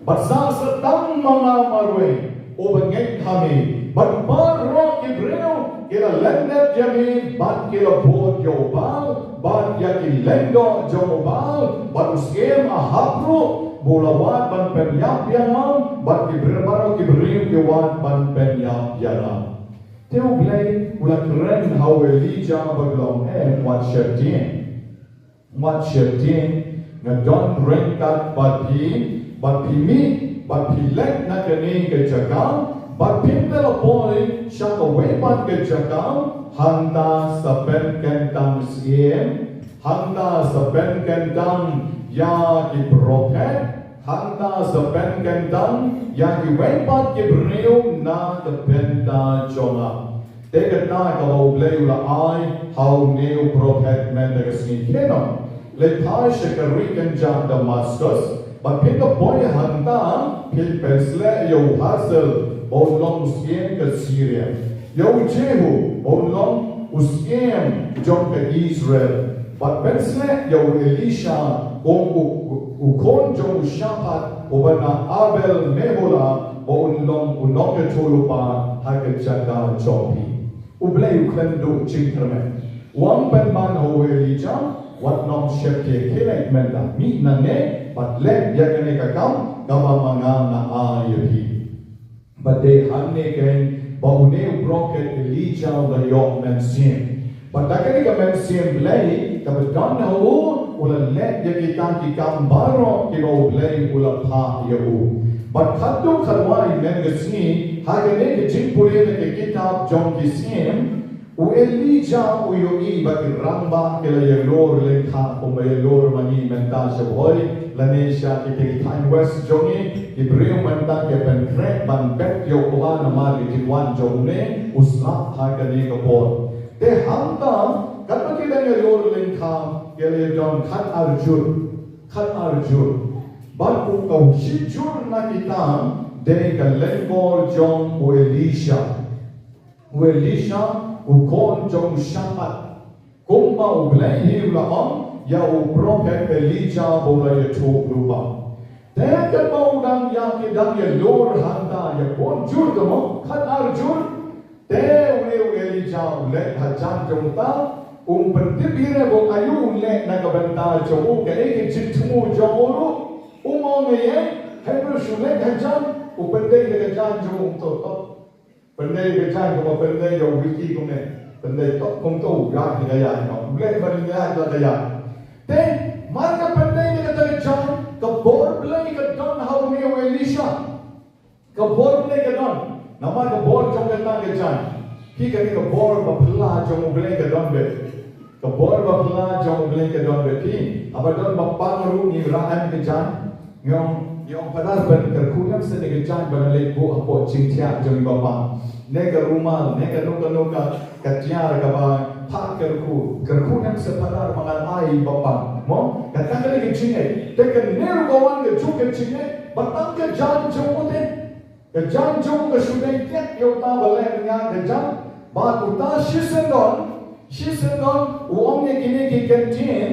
Bad sa sa tang ma nga marwei uba ngeit ha me. Bad baroh ki briew ki la lyndet ïa me bad ki la bud ïa u Baal bad ïa ki lyngdoh jong u Baal, bad u syiem Ahab ruh u la wad ban pynïap ïa nga, bad ki briew baroh ki briew ki wad ban pynïap ïa nga. Te U Blei u la kren ha u Elijah bad u la ong, em wat sheptieng. Wat sheptieng, nga don ryngkat bad phi, bad phi mih, bad phi leit na kane ka jaka, bad phim da la poi sha kawei pat ka jaka, hangta sa pynkyntang syiem, hangta sa pynkyntang ïa ki prophet, hangta sa pynkyntang ïa kiwei pat ki briew na ka bynta jong nga. Te kata kaba U Blei u la ai ha une u prophet mynta ka sngi. Kynnoh, leit phai sha ka ri kynjah Damaskus, Bad phin da poi hangta, phin pynshlur ïa u Hazael ba un long u syiem ka Syria, ïa u Jehu ba un long u syiem jong ka Israel, bad pynshlur ïa u Elisha, kum u, u khun jong u Shaphat uba na Abel Mehola, ba un long u nongïathuhlypa ha ka jaka jong phi. U Blei u khlem duh jingkyrmen. U ong pynban ha u Elijah, wat nang sheptieng, khie leit mynta, mih nangne bad leh ïa kane ka kam kaba ma nga nga ai ïa phi. Bad dei hangne keiñ ba une u prophet Elijah u la ïoh mynsiem. Bad da kane ka mynsiem Blei kaba don ha u, u la leh ïa kita ki kam baroh kiba u Blei u la phah ïa u. Bad khatduh khatwai mynta ka sngi, ha kane ka jingpule na ka kitab jong ki Syiem, u Elijah u ïohi ba ki rangbah ki la ïalur lyngkha kumba ïalur ma ngi mynta sha Bhoi, lane sha ki thaiñ West jong ngi, ki briew mynta ki pynkhreh ban bet ïa u kaba namar ki jingwan jong une u slap ha kane ka por. Te hangta, katba ki dang ïalur lyngkha, ki la ïadon khatar jur, khatar jur. Bad u, ka shijur na kita dei ka lyngkor jong u Elisha. U Elisha, u khun jong u Shaphat. Kumba u Blei hi u la ong ïa u prophet Elijah ba u la ïathuhlypa. Te katba u dang ïa, ki dang ïalur hangta, ïa bun jur, te mo, khatar jur. Te une u Elijah u leit hajan jong uta, um pyntip ïa u ba aïu u leit na ka bynta jong u, kaei ka jingthmu jong u ruh. Um ong ïa, hynrei shu leit hajan, u pyndei da ka jaiñ jong u, um to, to. Pyndei da ka jaiñ kumba pyndei ïa u Ricky kumne. Pyndei to kumto, ïaid da ka jaiñ, no. U leit ban ïaid da ka jaiñ. Te, mar ka pyndei da kata ka jaiñ, ka bor Blei ka don ha une u Elisha. Ka bor Blei ka don. Namar ka bor jong kata ka jaiñ. Phi, kane ka bor ba phylla jong u Blei ka don beit. Ka bor ba phylla jong u Blei ka don beit, phi. Haba don ba pang ruh ngi rah em ka jaiñ. Ngi ong, ngi ong, Phadar, ban kyrkhu em seh ïa ka jaiñ ba nga leit buh hapoh jingthiah jong ngi ba pang. Ne ka rumal, ne kano kano ka, ka tiar kaba phah kyrkhu. Kyrkhu em seh Phadar ba ngan ai ba pang. Mo? Kata ka dei ka jingngeit. Te kane ruh ka wan ka juk ka jingngeit. Ba tang ka jaiñ jong u te. Ka jaiñ jong u ka shu dei tiak ïa uta ba leh ïa ka jaiñ. Bad uta shisyndon, shisyndon u ong ïa kine ki kyntien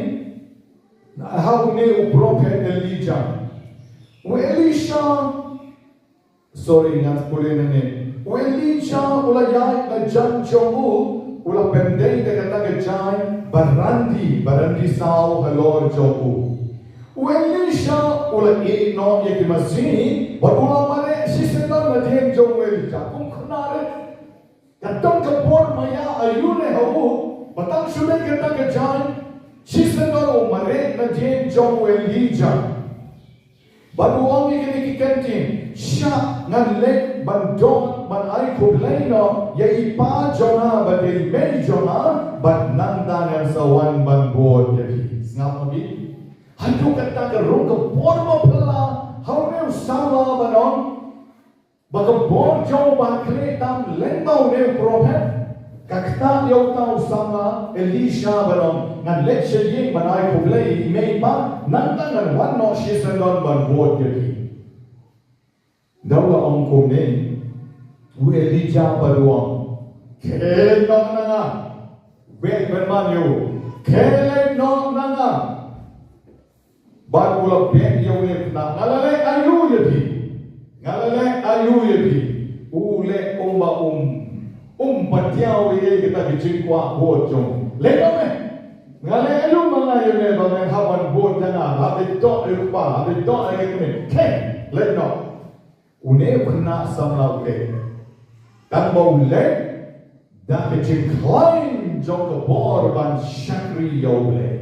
ha une u prophet Elijah. U Elisha, sorry, ngan pule nangne. U Elijah u la ïaid na jaiñ jong u, u la pyndei da kata ka jaiñ ba randi, ba randi saw halor jong u. U Elisha u la ïeh noh ïa ki masi, bad u la mareh shisyndon nadien jong u Elijah. Kum kane re, ka don ka bor maïa aïu ne ha u, ba tang shu leh kata ka jaiñ, shisyndon u mareh nadien jong u Elijah. Bad u ong ïa kine ki kyntien, shah ngan leit ban don, ban ai khublei noh ïa i pa jong nga bad ïa i mei jong nga, bad nangta ngan sa wan ban bud ïa phi. Sngap ma phi. Haduh katta ka rung ka bor ba phylla ha une u samla ban ong, ba ka bor jong u ba khlieh tam lem bad une u prophet. Ka ktah ïa uta u samla Elisha ban ong, ngan leit sha ïing ban ai khublei ïa i mei i pa, nangta ngan wan noh shisyndon ban bud ïa phi. Da u la ong kumne, u Elijah pat u ong, khie leit noh na nga. Bad ban man ïa u, khie leit noh na nga. Bad u la beh ïa une u khynnah, nga la leh aïu ïa phi? Nga la leh aïu ïa phi? U leh kumba um, um patiaw ïa kata ka jingkwah bud jong u. Leit noh me. Nga leh aïu ma nga ïa me ba men hap ban bud ïa nga, hap ban ïehnoh ïa u kpa, hap ban ïehnoh ïa ka kmie. Khie leit noh. Une u khynnah samla u leit. Tang ba u leit da ka jingkhlaiñ jong ka bor ban shakri ïa U Blei.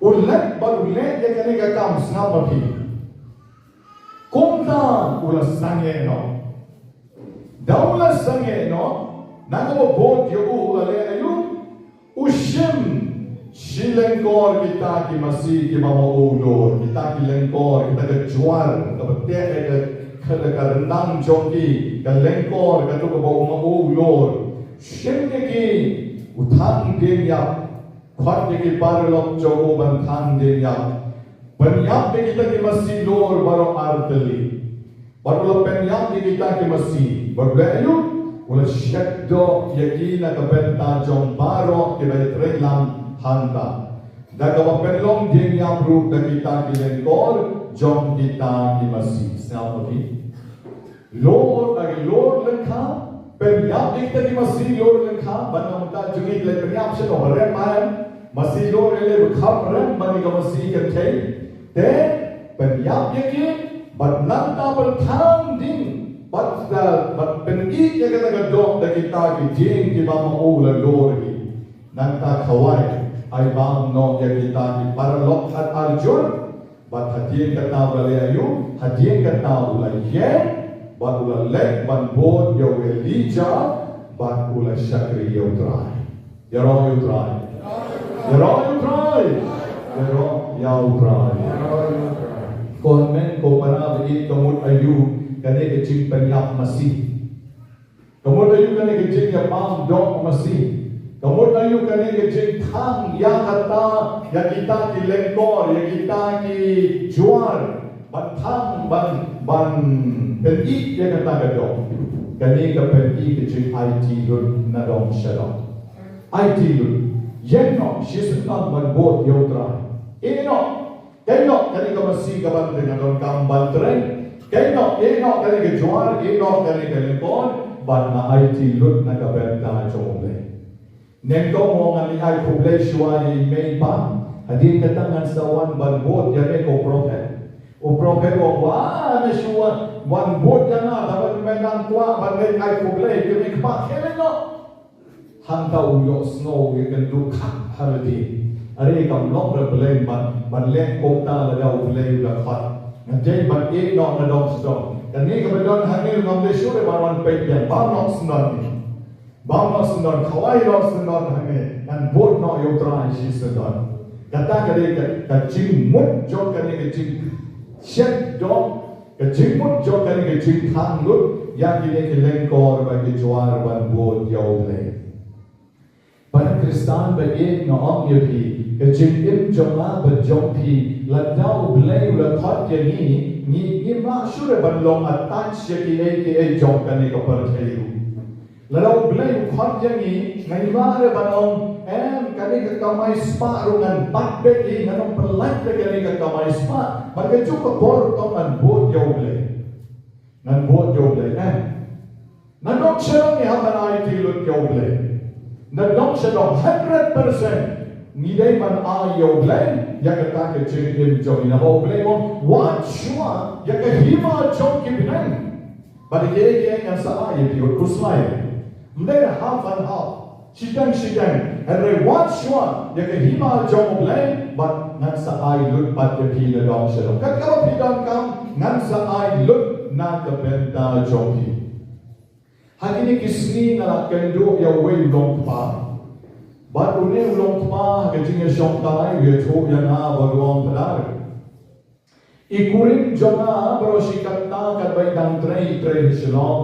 U leit bad u leh ïa kane ka kam, sngap ma phi. Kumta u la sangeh noh. Da u la sangeh noh, na kaba bud ïa u, u la leh aïu? U shim shi lyngkor kita ki masi kiba ma u lur, kita ki lyngkor, kita ka jwar kaba teh ïa ka, ka, ka ryndang jong ki, ka lyngkor kato kaba ma u lur. Shim ïa ki, u thang dieng ïap, khot ïa ki paralok jong u ban thang dieng ïap. Pynïap ïa kita ki masi lor baroh artylli. Bad u la pynïap ïa kita ki masi. Bad u la ïoh, u la shet doh ïa ki na ka bynta jong baroh kiba ïatrei lang hangta. Da kaba pynlong dieng ïap ruh da kita ki lyngkor jong kita ki masi. Sngap ma ki. Lor, agi lor lyngkha, pynïap ïa kita ki masi lor lyngkha, ban ong ta jong ngi leh pynïap sha no rem ai, masi lor ïa leh kham rem ban ïa ka masi ka thei. Te pynïap ïa ki, bad nangta pynthang ding, bad da, bad pynïap ïa kata ka doh da kita ki dieng kiba ma u la lor hi. Nangta khawai, ai bam noh ïa kita ki paralok khat ar jur, bad hadien kata u la leh aïu, hadien kata u la ïeng, bad u la leit ban bud ïa u Elijah, bad u la shakri ïa u Trai. Ïaroh ïa u Trai. Ïaroh ïa u Trai. Ïaroh ïa u Trai. Ko hynmen ko para ba ïeit, ka mut aïu kane ka jingpynïap masi. Ka mut aïu kane ka jingïabam doh masi. Ka mut aïu kane ka jingthang ïa kata, ïa kita ki lyngkor, ïa kita ki jwar. Ban thang, ban, ban pynïap ïa kata ka doh. Kane ka pynïap ka jingaiti lut na dong sha dong. Aiti lut. Ïeng noh shisyndon ban bud ïa u Trai. Ïeng noh. Kaei noh kane ka masi kaba nga donkam ban trei. Kaei noh, kaei noh kane ka jwar, kaei noh kane ka lyngkor, ban nga aiti lut na ka bynta jong U Blei. Nyngkong u ong ngan ai khublei shuwa ïa i mei i pa. Hadien kata ngan sa wan ban bud ïa me ko prophet. U prophet u ong, wa, me shuwa wan bud ïa nga, da ban me nang kwah ban leit ai khublei, ïa me kpa khie leit noh. Hangta u ïohsngew ïa ka dukha ha lade. Are kam long re Blei ban, ban leh kumta lada U Blei u la khot. Nga dei ban ïeh noh na dong sdong. Kane kaba don hangne ngam dei shuh re ban wan peit biang. Bam noh syndon ni. Bam noh syndon, khawai noh syndon hangne. Ngan bud noh ïa U Trai shisyndon. Kata ka dei ka, ka jingmut jong kane ka jingsheptieng. Ka jingmut jong kane ka jingthang lut ïa kine ki lyngkor bad ki jwar ban bud ïa U Blei. Para Khristan ba ïeit, nga ong ïa phi, ka jingim jong nga bad jong phi, lada U Blei u la khot ïa ngi, ngi, ngim lah shuh re ban long attach ïa kiei kiei jong kane ka pyrthei ruh. Lada U Blei u khot ïa ngi, ngim lah re ban ong, em, kane ka kamai spah ruh ngan bat beit hi, ngan ym pyllait re kane ka kamai spah. Bad kajuh ka por ruh tang ngan bud ïa U Blei. Ngan bud ïa U Blei, em. Na dong sha dong ngi hap ban aiti lut ïa U Blei. Na dong sha dong hundred percent ngi dei ban ai ïa U Blei ïa kata ka jingim jong ngi. Naba U Blei u ong, wad shuwa ïa ka hima jong ki bneng. Bad ïa kiei kiei ngan sa ai ïa phi, wat khuslai. Ym dei half and half. Shiteng shiteng, hynrei wad shuwa ïa ka hima jong U Blei, bad ngan sa ai lut pat ïa phi na dong sha dong. Kat kaba phi donkam, ngan sa ai lut na ka bynta jong phi. Ha kine ki sngi nga la kynduh ïa uwei u longkpa. Bad une u longkpa ha ka jingïashongkai u ïathuh ïa nga bad u ong, Phadar, i kurim jong nga baroh shi katta katba i dang trei, i trei ha Shillong.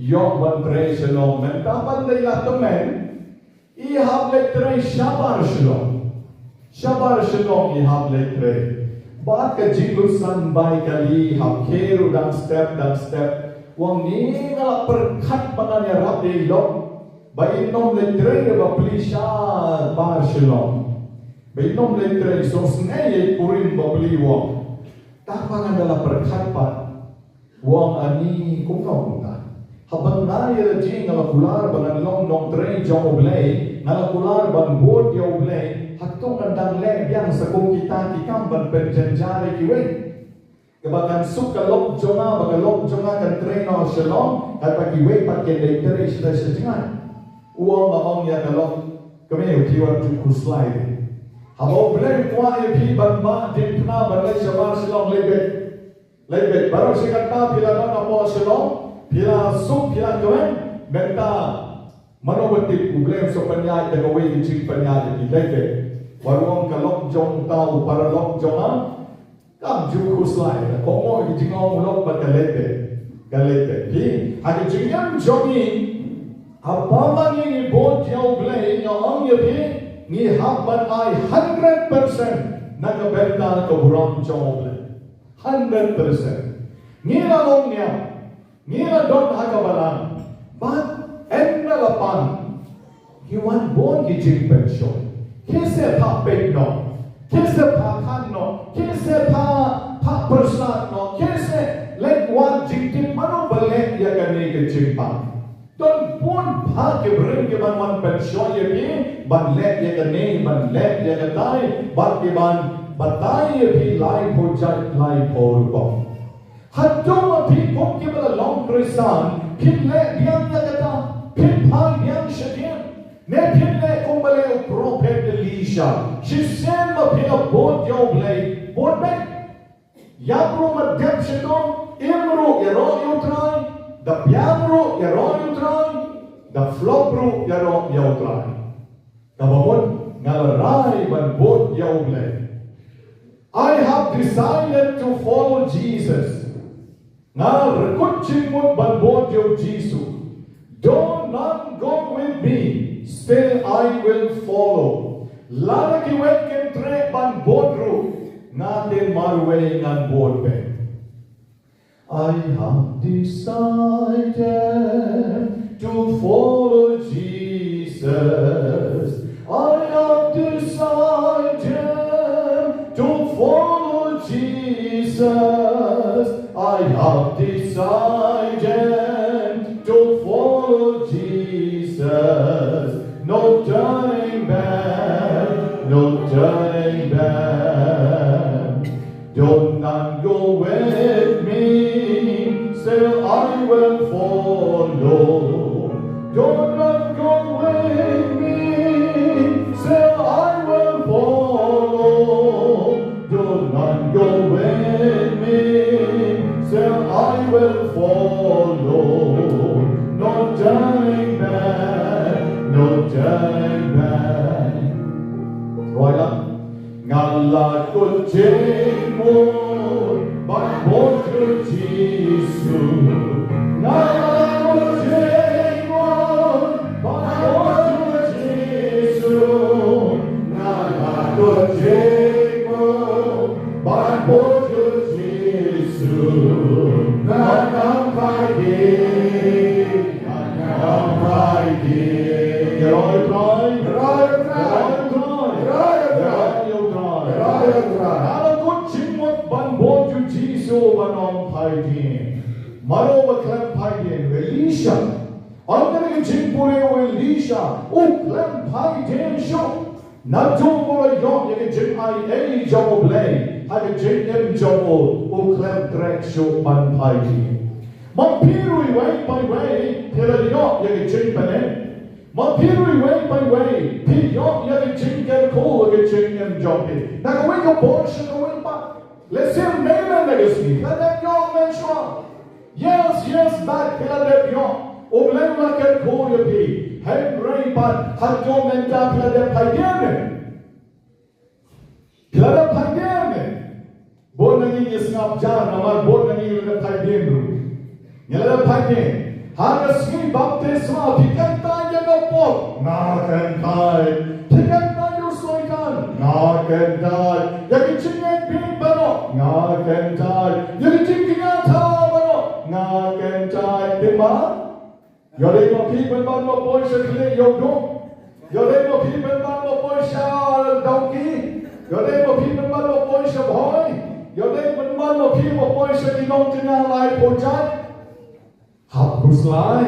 Ïoh ban trei ha Shillong. Mynta pat lei la tymmen, i hap leit trei shabar Shillong. Shabar Shillong i hap leit trei. Bad ka jinglut san bai kali, hap khie ruh dang step dang step. U ong, ngi, nga la pyrkhat ba ngan ïarap ïa i lok ba in ym leit trei ïa ba pli shabar Shillong. Ba in ym leit trei, sngewsih ïa i kurim ba pli, u ong. Tang ba ngan da la pyrkhat pat. U ong, ani kumno kumta. Haba nga ïa lade nga la kular ba ngan long nongtrei jong U Blei, nga la kular ban bud ïa U Blei, hato ngan dang leh biang sa kum kita ki kam ban pynjynjar ïa kiwei? Kaba kan suk ka lok jong nga, ba ka lok jong nga kan trei noh Shillong, katba kiwei pat kin leit trei sha, sha jngai. U ong, nga ong ïa ka lok, kmie, phi wat ju khuslai. Haba U Blei u kwah ïa phi ban bah diengphna ban leit shabar Shillong, leit beit. Leit beit, baroh shi katta phi la don hapoh Shillong, phi la suk, phi la kmen, mynta mano ba tip, U Blei un sa pynïaid da kawei ka jingpynïaid ïa phi, leit beit. Wat ong ka lok jong uta u paralok jong nga, kam ju khuslai, ka kohnguh ki jingong u lok bad ka leit beit. Ka leit beit. Phi, ha ka jingim jong ngi, haba ma ngi ngi bud ïa U Blei, nga ong ïa phi, ngi hap ban ai hundred percent. na ka bynta ka burom jong U Blei. Hundred percent. Ngi la long niam, ngi la don ha ka balang, bad ynda la pan, ngi wan bun ki jingpynshoi. Ki sa phah peit noh, ki sa phah khan noh, ki sa phah, phah pyrsad noh, ki sa leit wad jingtip mano ba leh ïa kane ka jingpang. Don bun bha ki briew ki ban wan pynshoi ïa phi, ban leh ïa kane, ban leh ïa katai, bad ki ban batai ïa phi laiphew jait, laiphew rukom. Hato ma phi kum ki ba la long Khristan, phi leh biang ïa kata, phi phai biang shadien? Ne phi leh kum ba leh u prophet Elisha, shisien ma phi la bud ïa U Blei, bud beit. Ïap ruh ma dep shitom, im ruh ïaroh ïa U Trai, da biang ruh ïaroh ïa U Trai, da flop ruh ïaroh ïa U Trai. Kaba mut nga la rai ban bud ïa U Blei. I have decided to follow Jesus. Nga la kut jingmut ban bud ïa U Jisu. Though none go with me, still I will follow. Lada kiwei kin treh ban bud ruh, nga te marwei ngan bud beit. I have decided to follow Jesus. I have decided to follow Jesus. I have decided to follow Jesus. No turning back, no turning back. Don't not go with me, still I will follow. Don't not go with me, still I will follow. Don't not go with me, still I will follow. No turning back, no turning back. Right up. Nga la kut jingmut ban bud ïa U Jisu. Nga la kut jingmut ban bud ïa U Jisu. Nga la kut jingmut ban bud ïa U Jisu. Ngan nang phai dien. Ngan nang phai dien. Ïaroh ïa U Trai. Ïaroh ïa U Trai. Ïaroh ïa U Trai. Ïaroh ïa U Trai. Nga la kut jingmut ban bud ïa U Jisu, ban ong phai dien. Mano ba khlem phai dien? U Elisha. Ong kane ka jingpule, u Elisha u khlem phai dien shuh. Naduh ba u la ïoh ïa ka jingai ei jong U Blei ha ka jingim jong u, u khlem treh shuh ban phai dien. Ma phi ruh iwei pa iwei phi la ïoh ïa ka jingpynim. Ma phi ruh iwei pa iwei phi ïoh ïa ka jingkyrkhu ha ka jingim jong phi. Na kawei ka por sha kawei pat. Lehse ym dei na ka sngi, phi la dep ïoh mynshuwa. Yes, yes, bad phi la dep ïoh. U Blei u la kyrkhu ïa phi. Hynrei pat hato mynta phi la dep phai dien? Phi la dep phai dien? Bun na ngi ngi sngap jar namar bun na ngi ngi la dep phai dien ruh. Ngi la dep phai dien. Ha ka sngi baptisma phi kyntait ïa ka pop? Nga kyntait. Phi kyntait ïa u Soitan? Nga kyntait. Ïa ki jingngeit bieit baroh? Nga kyntait. Ïa ki jingkñia thaw baroh? Nga kyntait. Te ma, ïoh dei ma phi pynban ba poi sha khlieh ïa u duk? Ïoh dei ma phi pynban ba poi sha dawki? Ïoh dei ma phi pynban ba poi sha bhoi? Ïoh dei pynban ma phi ba poi sha ki nongkñia laiphew jait? Hap khuslai,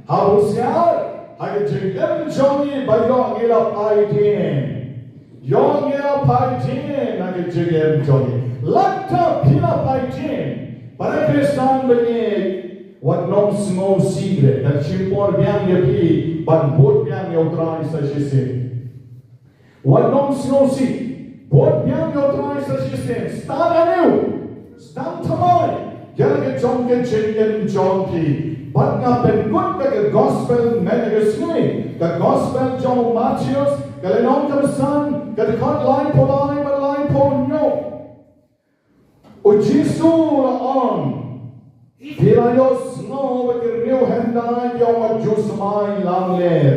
hap husiar ha ka jingim jong ngi ba ïoh ngi la phai dien. Ïoh ngi la phai dien ha ka jingim jong ngi. Lada phi la phai dien, para Khristan ba ïeit, wat nym sngewsih re, ngan shim por biang ïa phi ban bud biang ïa U Trai sa shisien. Wat nym sngewsih, bud biang ïa U Trai sa shisien, start anew, sdang thymmai ïa la ka jong ka jingim jong phi. Bad nga pynkut da ka gospel mynne ka sngi, ka gospel jong u Mathaios, ka lynnong kaba san, ka dkhot laiphew lai bad laiphew hynñiew. U Jisu u la ong, phi la ïohsngew ba ki riew hyndai ki ong, wat ju smai lamler.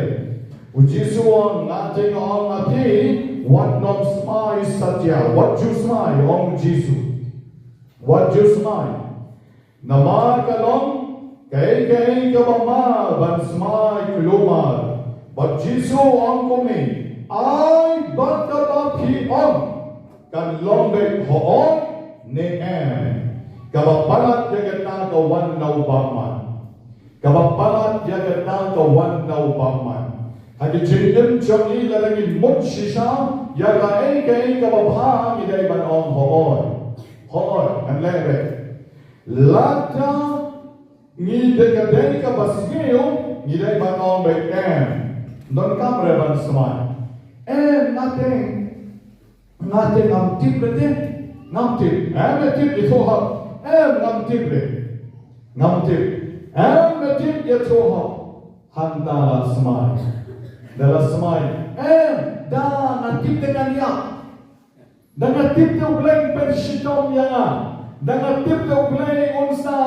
U Jisu u ong, nga te nga ong ha phi, Wat nym smai satia, wat ju smai, ong Jisu. Wat ju smai. Namar ka long kaei kaei kaba ma ban smai kulmar. Bad Jisu u ong kumne, ai bad kaba phi ong kan long beit hooid ne em. Kaba palat ïa kata ka wan na u bamon. Kaba palat ïa kata ka wan na u bamon. Ha ki jingim jong ngi lada ngi mut shisha ïa kaei kaei kaba bha, ngi dei ban ong hooid. Hooid, ngan leh beit. Lada ngi dei ka dei kaba sniew, ngi dei ban ong beit em. Donkam re ban smai. Em, nga te, nga te ngam tip re te. Ngam tip. Em, me tip ïathuh hok. Em, ngam tip re. Ngam tip. Em, me tip ïathuh hok. Hangta la smai. Da la smai. Em, da nga tip te ngan ïap. Da nga tip te U Blei un pynshitom ïa nga. Da nga tip te U Blei un sa,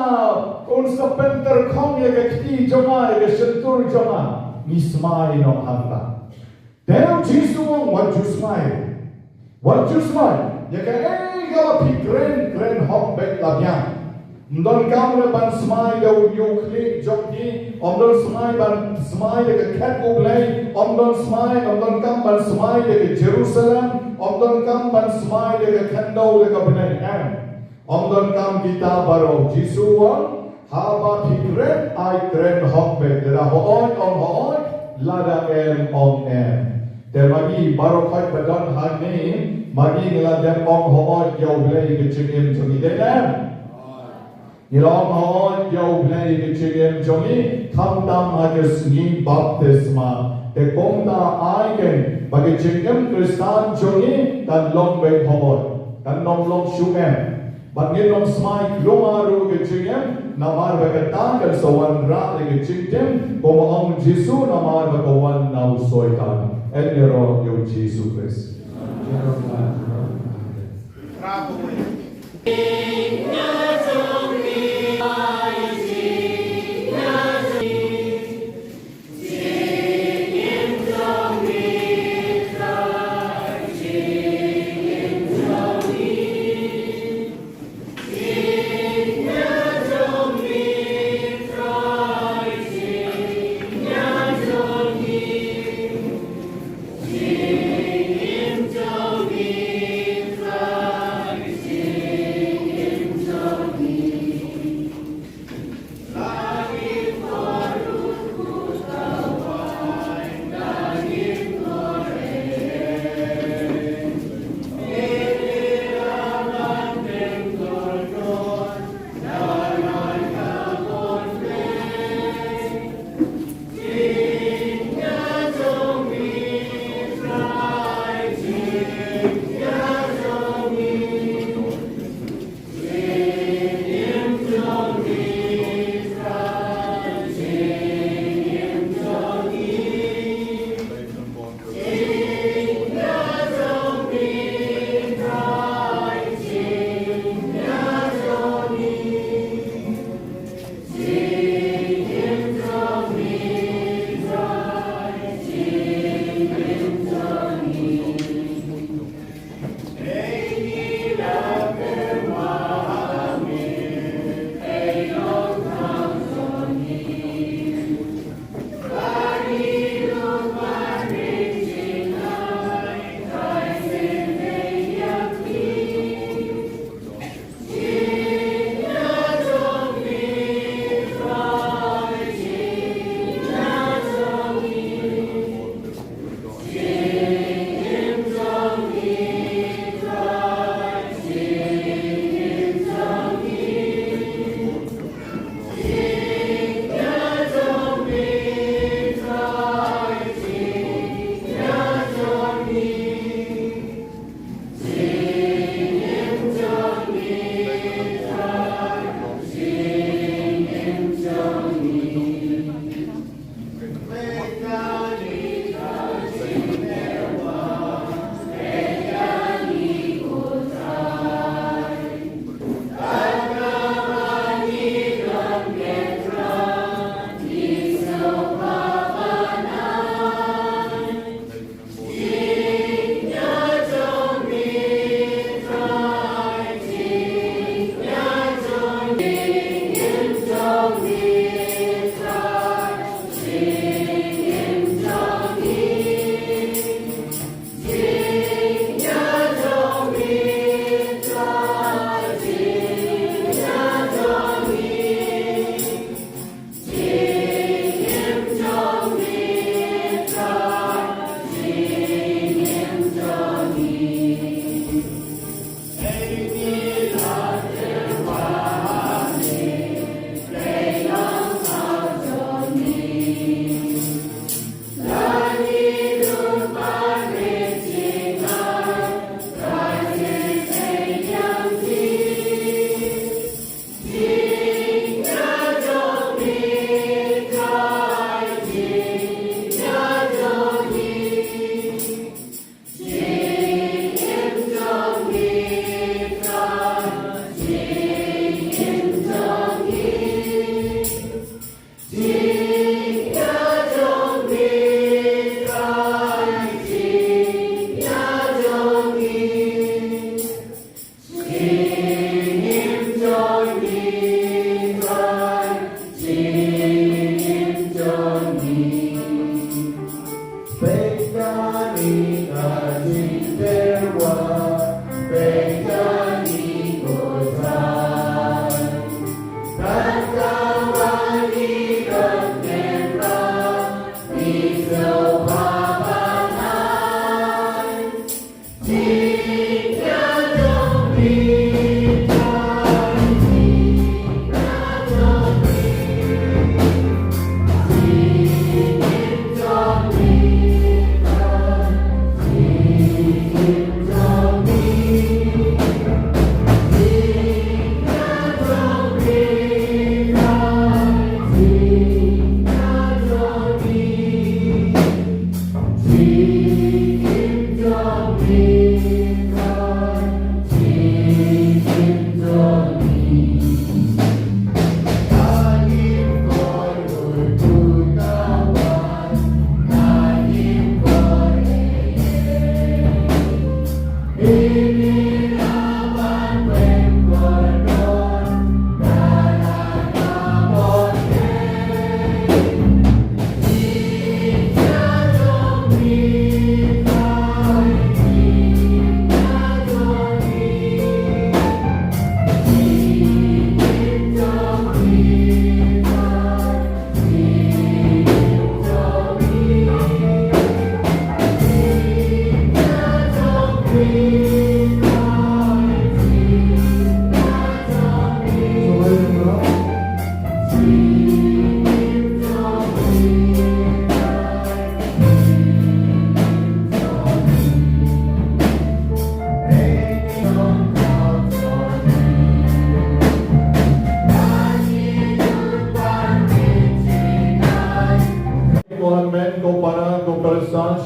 un sa pyntyrkhong ïa ka kti jong nga, ïa ka shyntur jong nga. Ngi smai noh hangta. Te u Jisu u ong wat ju smai. Wat ju smai. Ïa kaei kaba phi kren, kren hok beit la biang. Ym donkam re ban smai da u ñiuh khlieh jong ki, ym don smai ban smai da ka khet U Blei, ym don smai, ym donkam ban smai da ka Jerusalem, ym donkam ban smai da ka khyndew da ka bneng, em. Ym donkam kita baroh. Jisu u ong, haba phi kren, ai kren hok beit, lada hooid ong hooid, lada em ong em. Te ma ngi baroh khoit ba don hangne, ma ngi ngi la dep ong hooid ïa U Blei ïa ka jingim jong ngi, dei ne em? Ngi la ong hooid ïa U Blei ïa ka jingim jong ngi, khamtam ha ka sngi baptisma. Te kumta ai kein ba ka jingim Khristan jong ngi kan long beit hooid, kan long long shuh em. Bad ngin ym smai kulmar ruh ïa ka jingim, namar ba kata kan sa wanrah ïa ka jingtim, kumba ong Jisu, namar ba ka wan na u Soitan. Yn ïaroh ïa u Jisu Khrist.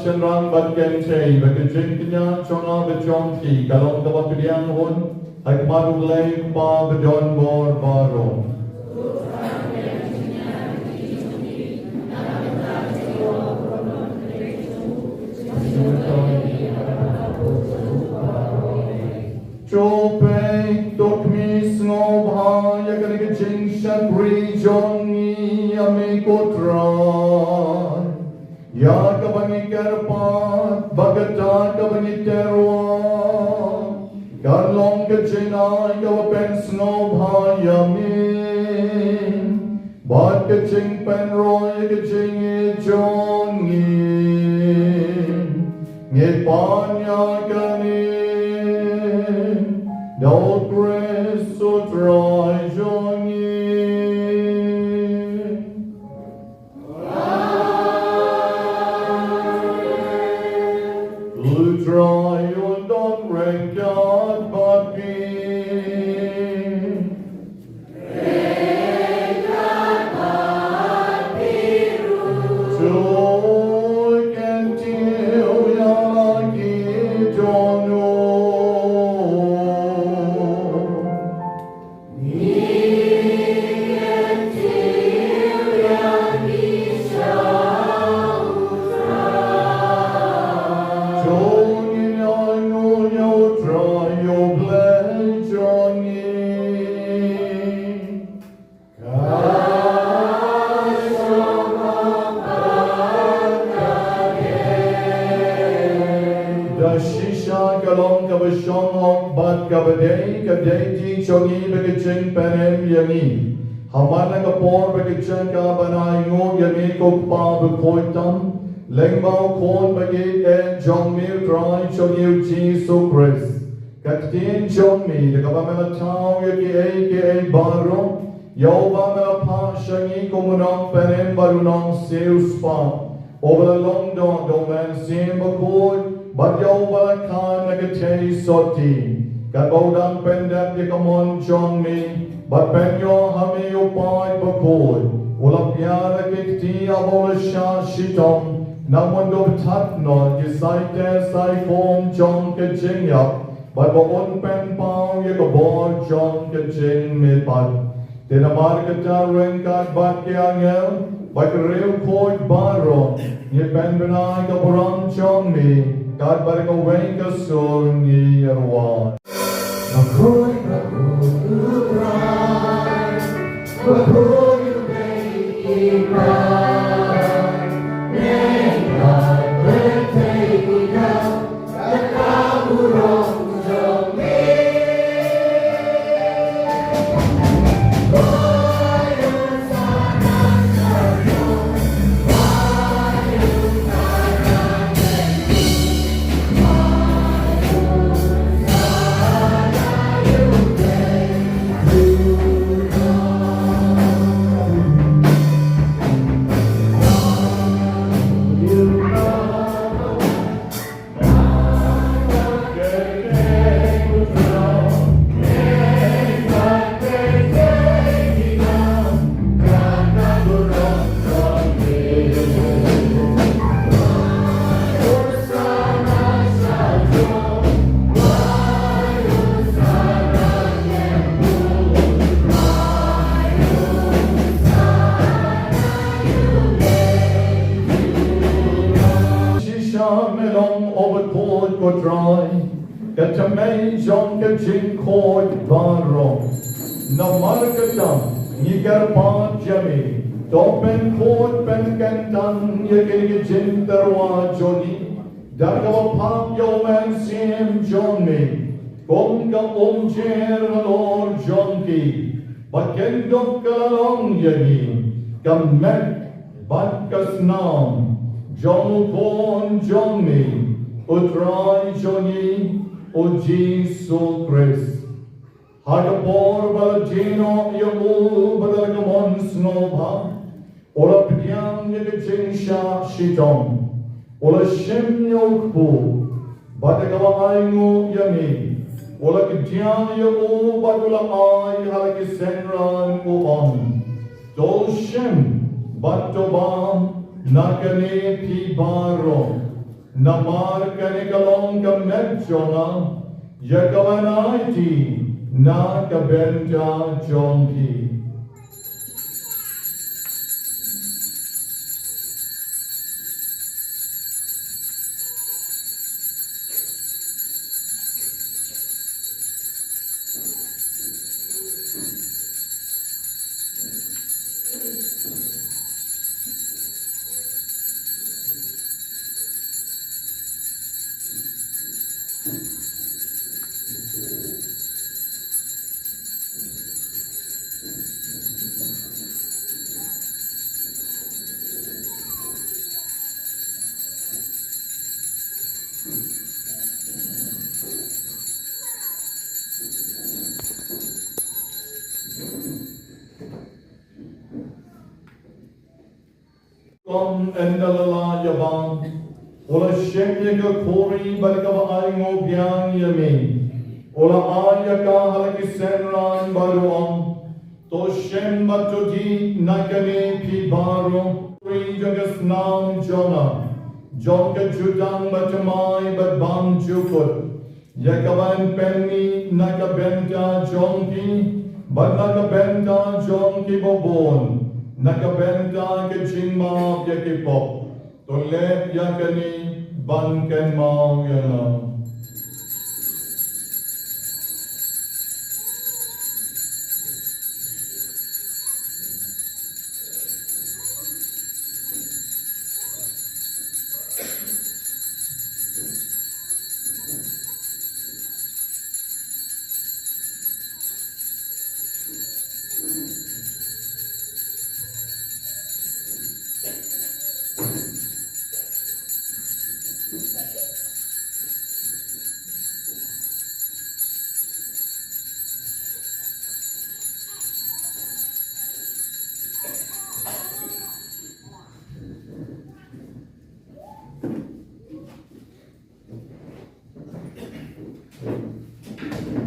Shynrang bad kynthei, ba ka jingkñia jong nga bad jong phi ka long kaba pdiang hun ha khmat U Blei U Kpa badonbor baroh. To peit, to khmih, sngewbha ïa kane ka jingshakri jong ngi ïa me ko Trai, ïa kaba ngi kyrpad ba kata kaba ngi tyrwa kan long ka jingai kaba pynsngewbha ïa me bad ka jingpynroi ïa ka jingïeit jong ngi. Ngi pan ïa kane da U Khrist U Trai jong ngi. U Trai un don ryngkat bad phi. To kyntiew ïa la ki dohnud. To ngin ïa nguh ïa U Trai U Blei jong ngi. Da shisha ka long kaba shong hok bad kaba dei, ka dei ti jong ngi ba ka jingpynim ïa ngi. Ha man la ka por ba ka jaka ban ainguh ïa me ko Kpa bakhuid tam, lyngba U Khun ba ïeit jong me U Trai jong ngi U Jisu Khrist. Ka ktien jong me, da kaba me la thaw ïa kiei kiei baroh, ïa uba me la phah sha ngi kum u nongpynim bad u nongsiewspah, uba la long doh da U Mynsiem Bakhuid, bad ïa uba la khan na ka theisotti. Katba u dang pyndep ïa ka mon jong me, bad pynïoh ha me ïa u paid bakhuid, u la pdiang ïa ki kti haba u la shah shitom, na u myndap thad noh ki saite saikhum jong ka jingïap, bad ba un pynpaw ïa ka bor jong ka jingmihpat. Te namar kata ryngkat bad ki angel bad ki riewkhuid baroh, ngi pynbna ïa ka burom jong me, katba da kawei ka sur ngi ïa rwai. Bakhuid, bakhuid U Trai, bakhuid U Blei ki paid, ne pynthei ki dap da ka burom jong me. Shisha me long u bakhuid ko Trai, ka thymmei jong ka jingkhuid baroh. Namar kata ngi kyrpad ïa me, to pynkhuid pynkyntang ïa kine ki jingtyrwa jong ngi, da kaba phah ïa U Mynsiem jong me kum ka umjer halor jong ki, ba kin dei ka la long ïa ngi ka met bad ka snam jong U Khun jong me, U Trai jong ngi, U Jisu Khrist. Ha ka por ba la die noh ïa u bad da la ka mon sngewbha, u la pdiang ïa ka jingshah shitom, u la shim ïa u kpu, bad da kaba ainguh ïa me, u la kdiah ïa u bad u la ai ha la ki synran, u ong, to shim bad to bam na kane phi baroh. Namar kane ka long ka met jong nga, ïa kaba ngan aiti na ka bynta jong phi. Kum ynda la lait ïa bam, u la shim ïa ka khuri bad kaba ainguh biang ïa me, u la ai ïa ka ha la ki synran bad u ong, to shem bad to dih na kane phi baroh, khuri jong ka snam jong nga, jong ka jutang bathymmai bad bymjukut. Ïa kaba yn pynmih na ka bynta jong phi bad na ka bynta jong kiba bun, na ka bynta ka jingmap ïa ki pop. To leh ïa kane ban kynmaw ïa nga.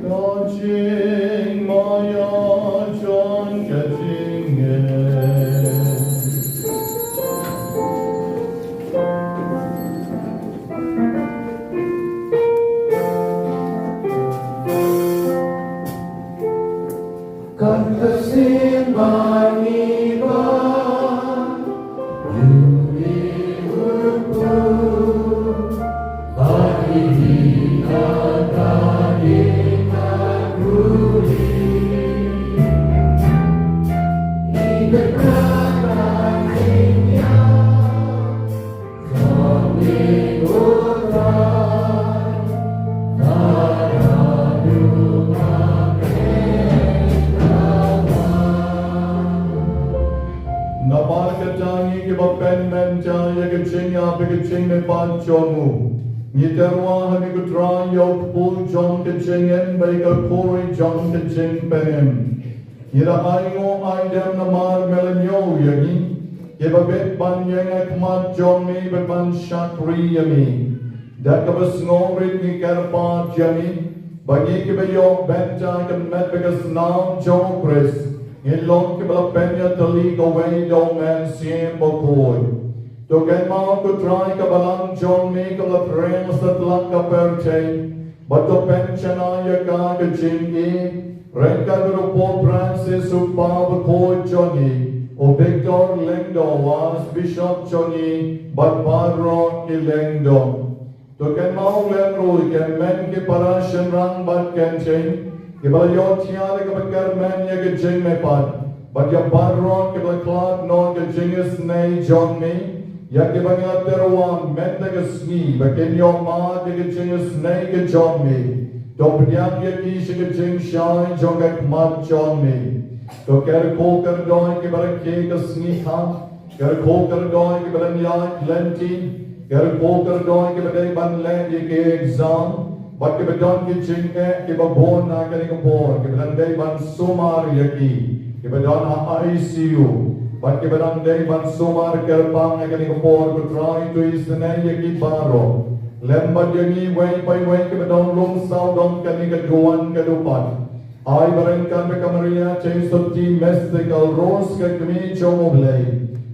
Ka jingmaïa jong ka jingngeit. Kan ka symbai ngi ba ïohi u Trai, ba ngi hi na ka dei ka duli. Ngi ka ka ka jingïa. Namar kata ngi kiba pynmynta ïa ka jingïap bad ka jingmihpat jong u, ngi tyrwa ha me ko Trai ïa u kpu jong ka jingim bad ïa ka khuri jong ka jingpynim. Ngi la ainguh aidem namar me la ñiew ïa ngi, kiba bit ban ïeng ha khmat jong me bad ban shakri ïa me. Da kaba sngewrit ngi kyrpad ïa me, ba ngi kiba ïoh bynta ka met bad ka snam jong u Khrist, ngin long kiba la pynïatylli kawei da u Mynsiem Bakhuid. To kynmaw ko Trai ka balang jong me kaba la pyrshang satlak ka pyrthei, bad to pynshai ïa ka ka jingïeit ryngkat bad u Pope Francis u Kpa Bakhuid jong ngi, u Victor Lyngdoh u Archbishop jong ngi, bad baroh ki lyngdoh. To kynmaw lem ruh ïa ki hynmen ki para shynrang bad ki kynthei kiba la ïohthiah da kaba kyrmen ïa ka jingmihpat, bad ïa baroh kiba la khlad noh ka jingisynei jong me, ïa kiba ngi la tyrwa mynta ka sngi ba kin ïoh mad ïa ka jingisynei ka jong me. To pdiang ïa ki sha ka jingshai jong ka khmat jong me. To kyrkhu kyrdoh ïa kiba rakhe ka sngi kha, kyrkhu kyrdoh ïa kiba dang ïaid lynti, kyrkhu kyrdoh ïa kiba dei ban leh ïa ki exam, bad kiba don ki jingeh kiba bun ha kane ka por, kiba dang dei ban sumar ïa ki, kiba don ha I C U, bad kiba dang dei ban sumar kyrpang ha kane ka por, ko Trai to isynei ïa ki baroh. Lem bad ïa ngi iwei pa iwei kiba don lum sawdong kane ka duwan ka dewpat. Ai ba ryngkat bad ka Maria Theisotti Mystical Rose ka kmie jong u Blei,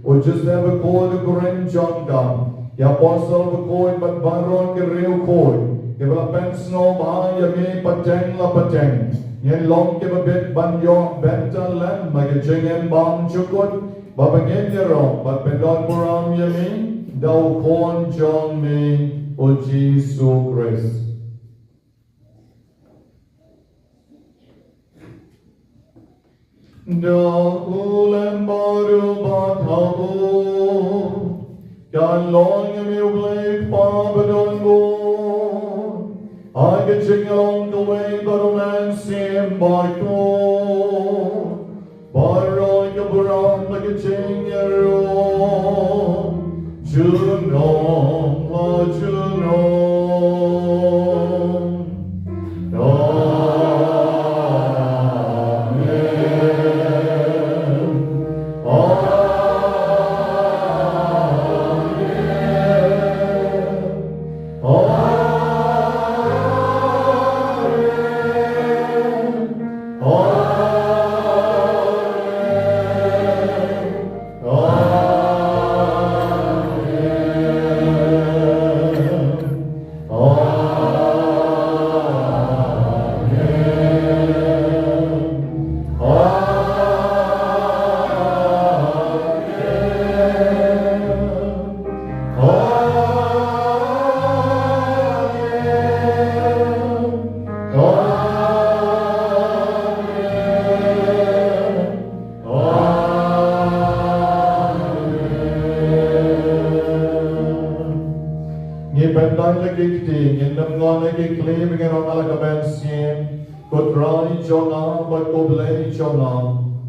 u Joseph Bakhuid u kren jong ka, Ki apostol bakhuid bad baroh ki riewkhuid kiba la pynsngewbha ïa me pateng la pateng, ngin long kiba bit ban ïoh bynta lem ha ka jingim bymjukut, ba ngin ïaroh bad pyndonburom ïa me da u Khun jong me, u Jisu Khrist. Da u lem baroh bad ha u, kan long ïa me u Blei Kpa badonbor, ha ka jinglong kawei bad u Mynsiem Bakhuid, baroh ki burom bad ki jingïaroh, junom la junom. Amen. Amen. Amen. Amen. Amen. Amen. Amen. Amen. Amen. Amen. Ngi pyndonkam ïa ki kti, ngin nym ngon ïa ki kti, ba ngin ong ha la ka mynsiem: Ko Trai jong nga bad ko Blei jong nga,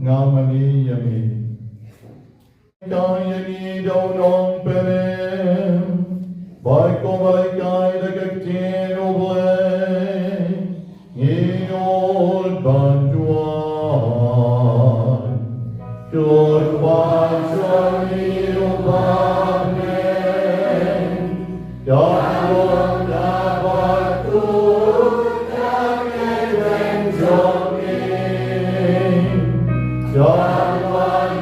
nga mane ïa me. Ka ïa ngi da u Nongpynim, bad kumba la hikai da ka ktien u Blei, ngin ïoh ban duwai. Ko Kpa jong ngi uba ha bneng, ko Kpa jong ngi, ko Kpa jong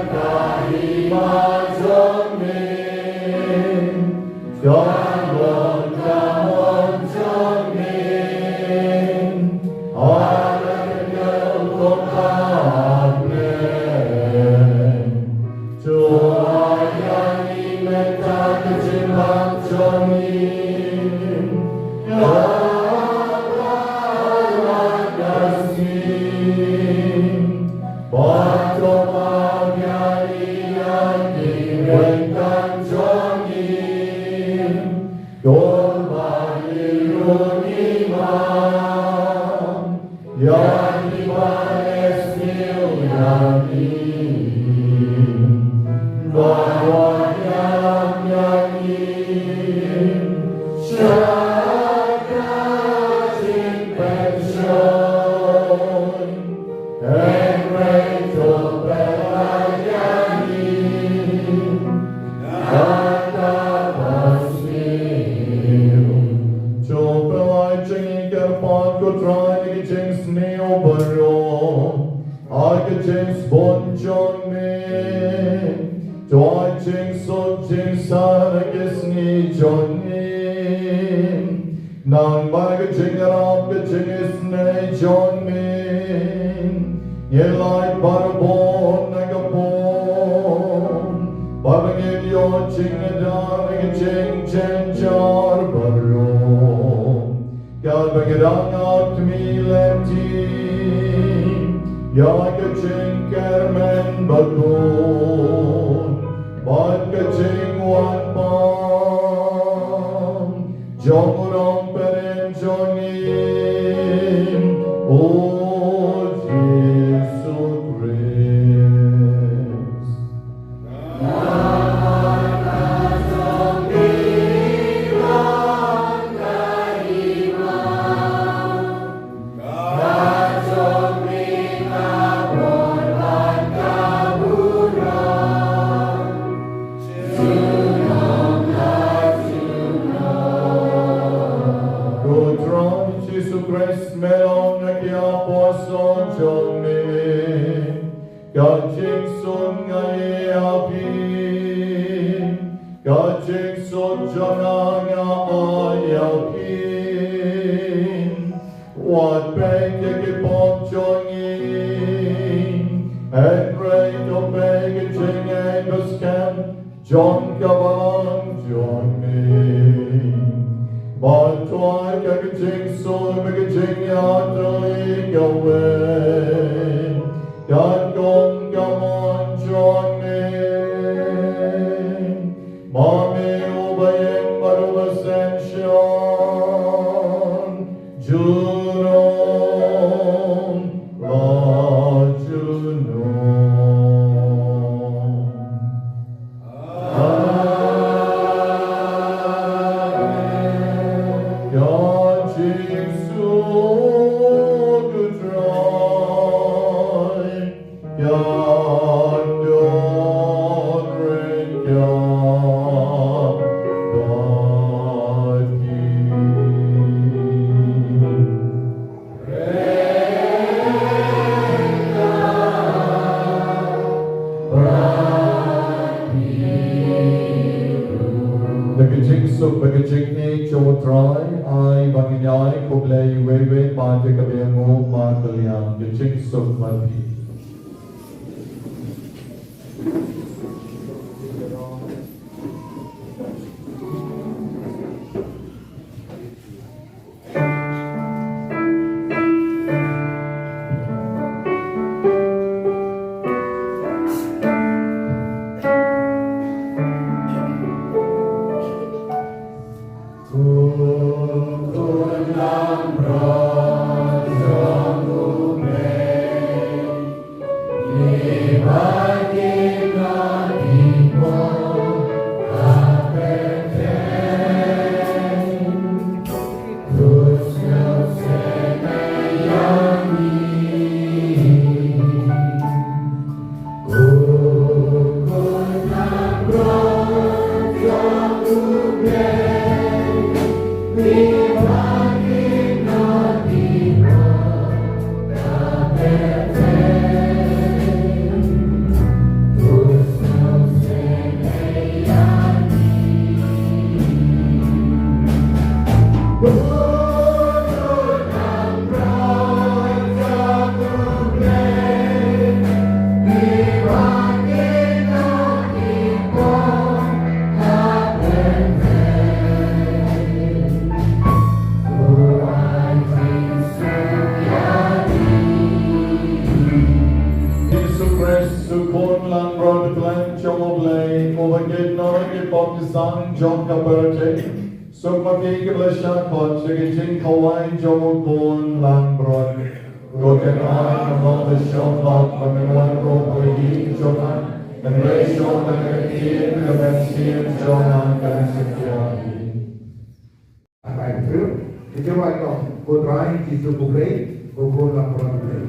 ngi, To pynlait jong ngi kyrpad ko Trai ïa ki jingsniew baroh, ha ka jingsbun jong me. To ai jingsuk jingsaiñ ha ki sngi jong ngi. Namar ka jingïarap ka jingisynei jong me, ngin lait barabor na ka pop, ba ngin ïoh jingïada na ka jingjynjar baroh. Katba ngi dang ap khmih lynti ïa ka jingkyrmen bakhuid bad ka jingwan bam jong u Nongpynim jong ngi, u Jisu Khrist. Ko Trai Jisu Khrist, me la ong ha ki apostol jong me, ka jingsuk nga ai ïa phi, ka jingsuk Jong nga nga ai ïa phi. Wat peit ïa ki pop jong ngi. Hynrei to peit ïa ki jingïeit ba skhem jong ka balang jong ngi. Bad to ai ïa ki jingsuk bad ki jingïatylli kawei. Katkum ka mon jong me. Ma me uba ïeng bad uba sngewsih. Junom la junom. Amen. Ka jingsuk U Trai. Da ka jingsuk bad ka jingïeit jong U Trai, ai ba ngin ïai khublei iwei iwei, ba ïa ka biang u ma ka liang. Ka jingsuk ma phi. Jisu Khrist, U Khun langbrot khlem jong U Blei, uba kit noh ki pop ki sang jong ka pyrthei. Suk ma phi kiba la shah khot sha ka jingkhawai jong U Khun langbrot. Ko Trai, ngam long ba shoh khot, ba men wan ruh ha ka ïing jong nga, hynrei shoh tang ka ktien, ka ban sien jong nga kan sa khia hi. Ai, phi, ki jingwai ko, Ko Trai Jisu U Blei, U Khun langbrot U Blei.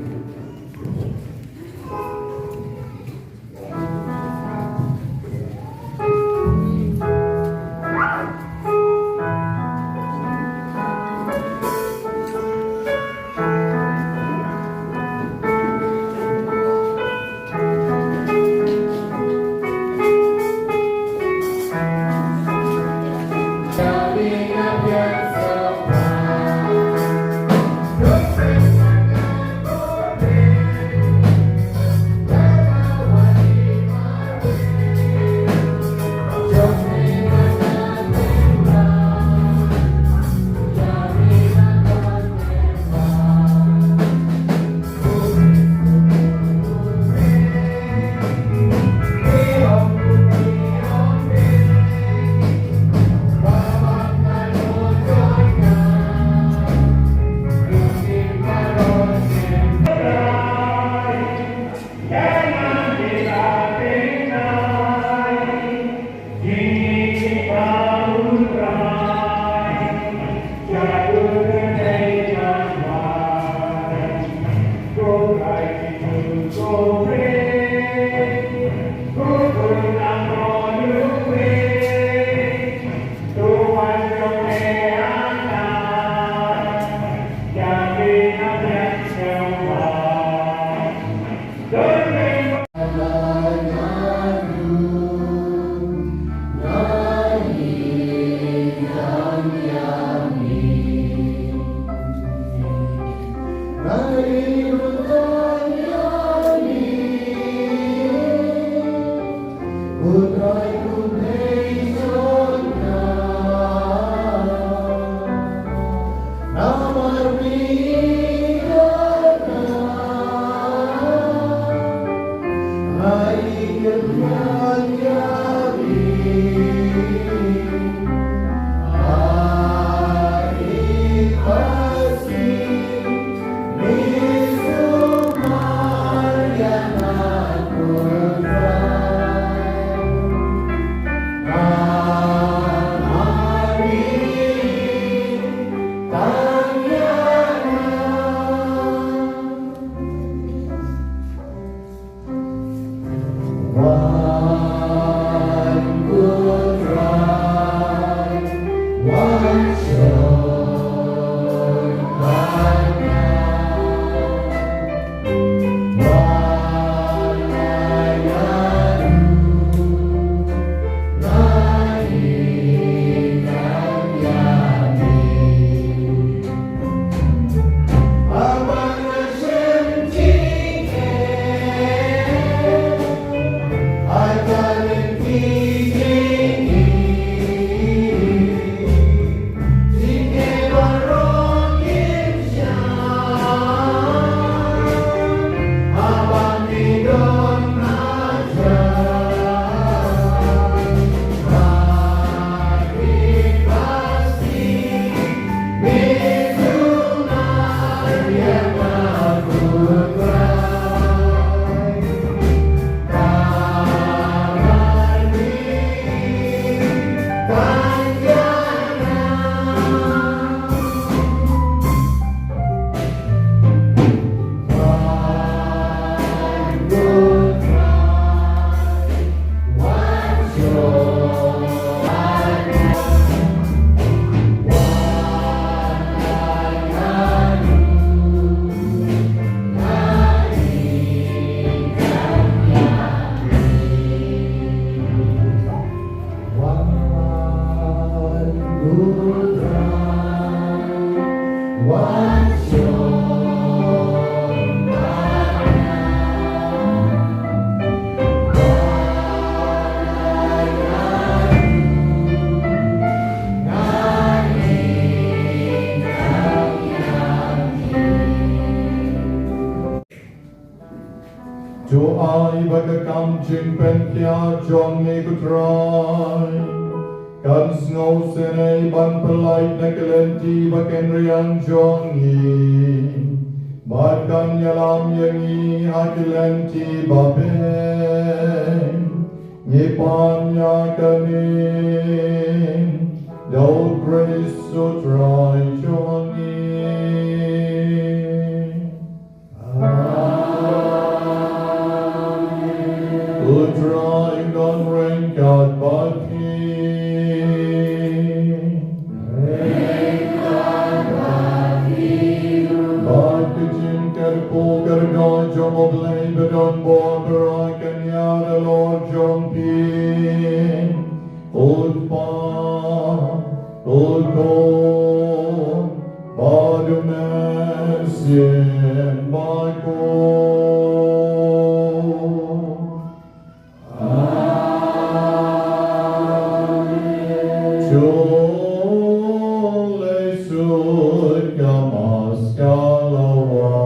To ai ba ka kam jingpynkhiah jong me ko Trai kan sngewsynei ban pyllait na ka lynti ba kynriang jong ngi bad kan ïalam ïa ngi ha ka lynti ba beiñ. Ngi pan ïa kane da u Khrist u Trai jong ngi. U Trai un don ryngkat bad phi. Bad ka jingkyrkhu kyrdoh jong U Blei badonbor baroh kan ïaid halor jong phi. U Kpa, U Khun, bad U Mynsiem Bakhuid. Amen. To leit suk ka Mass ka la wan.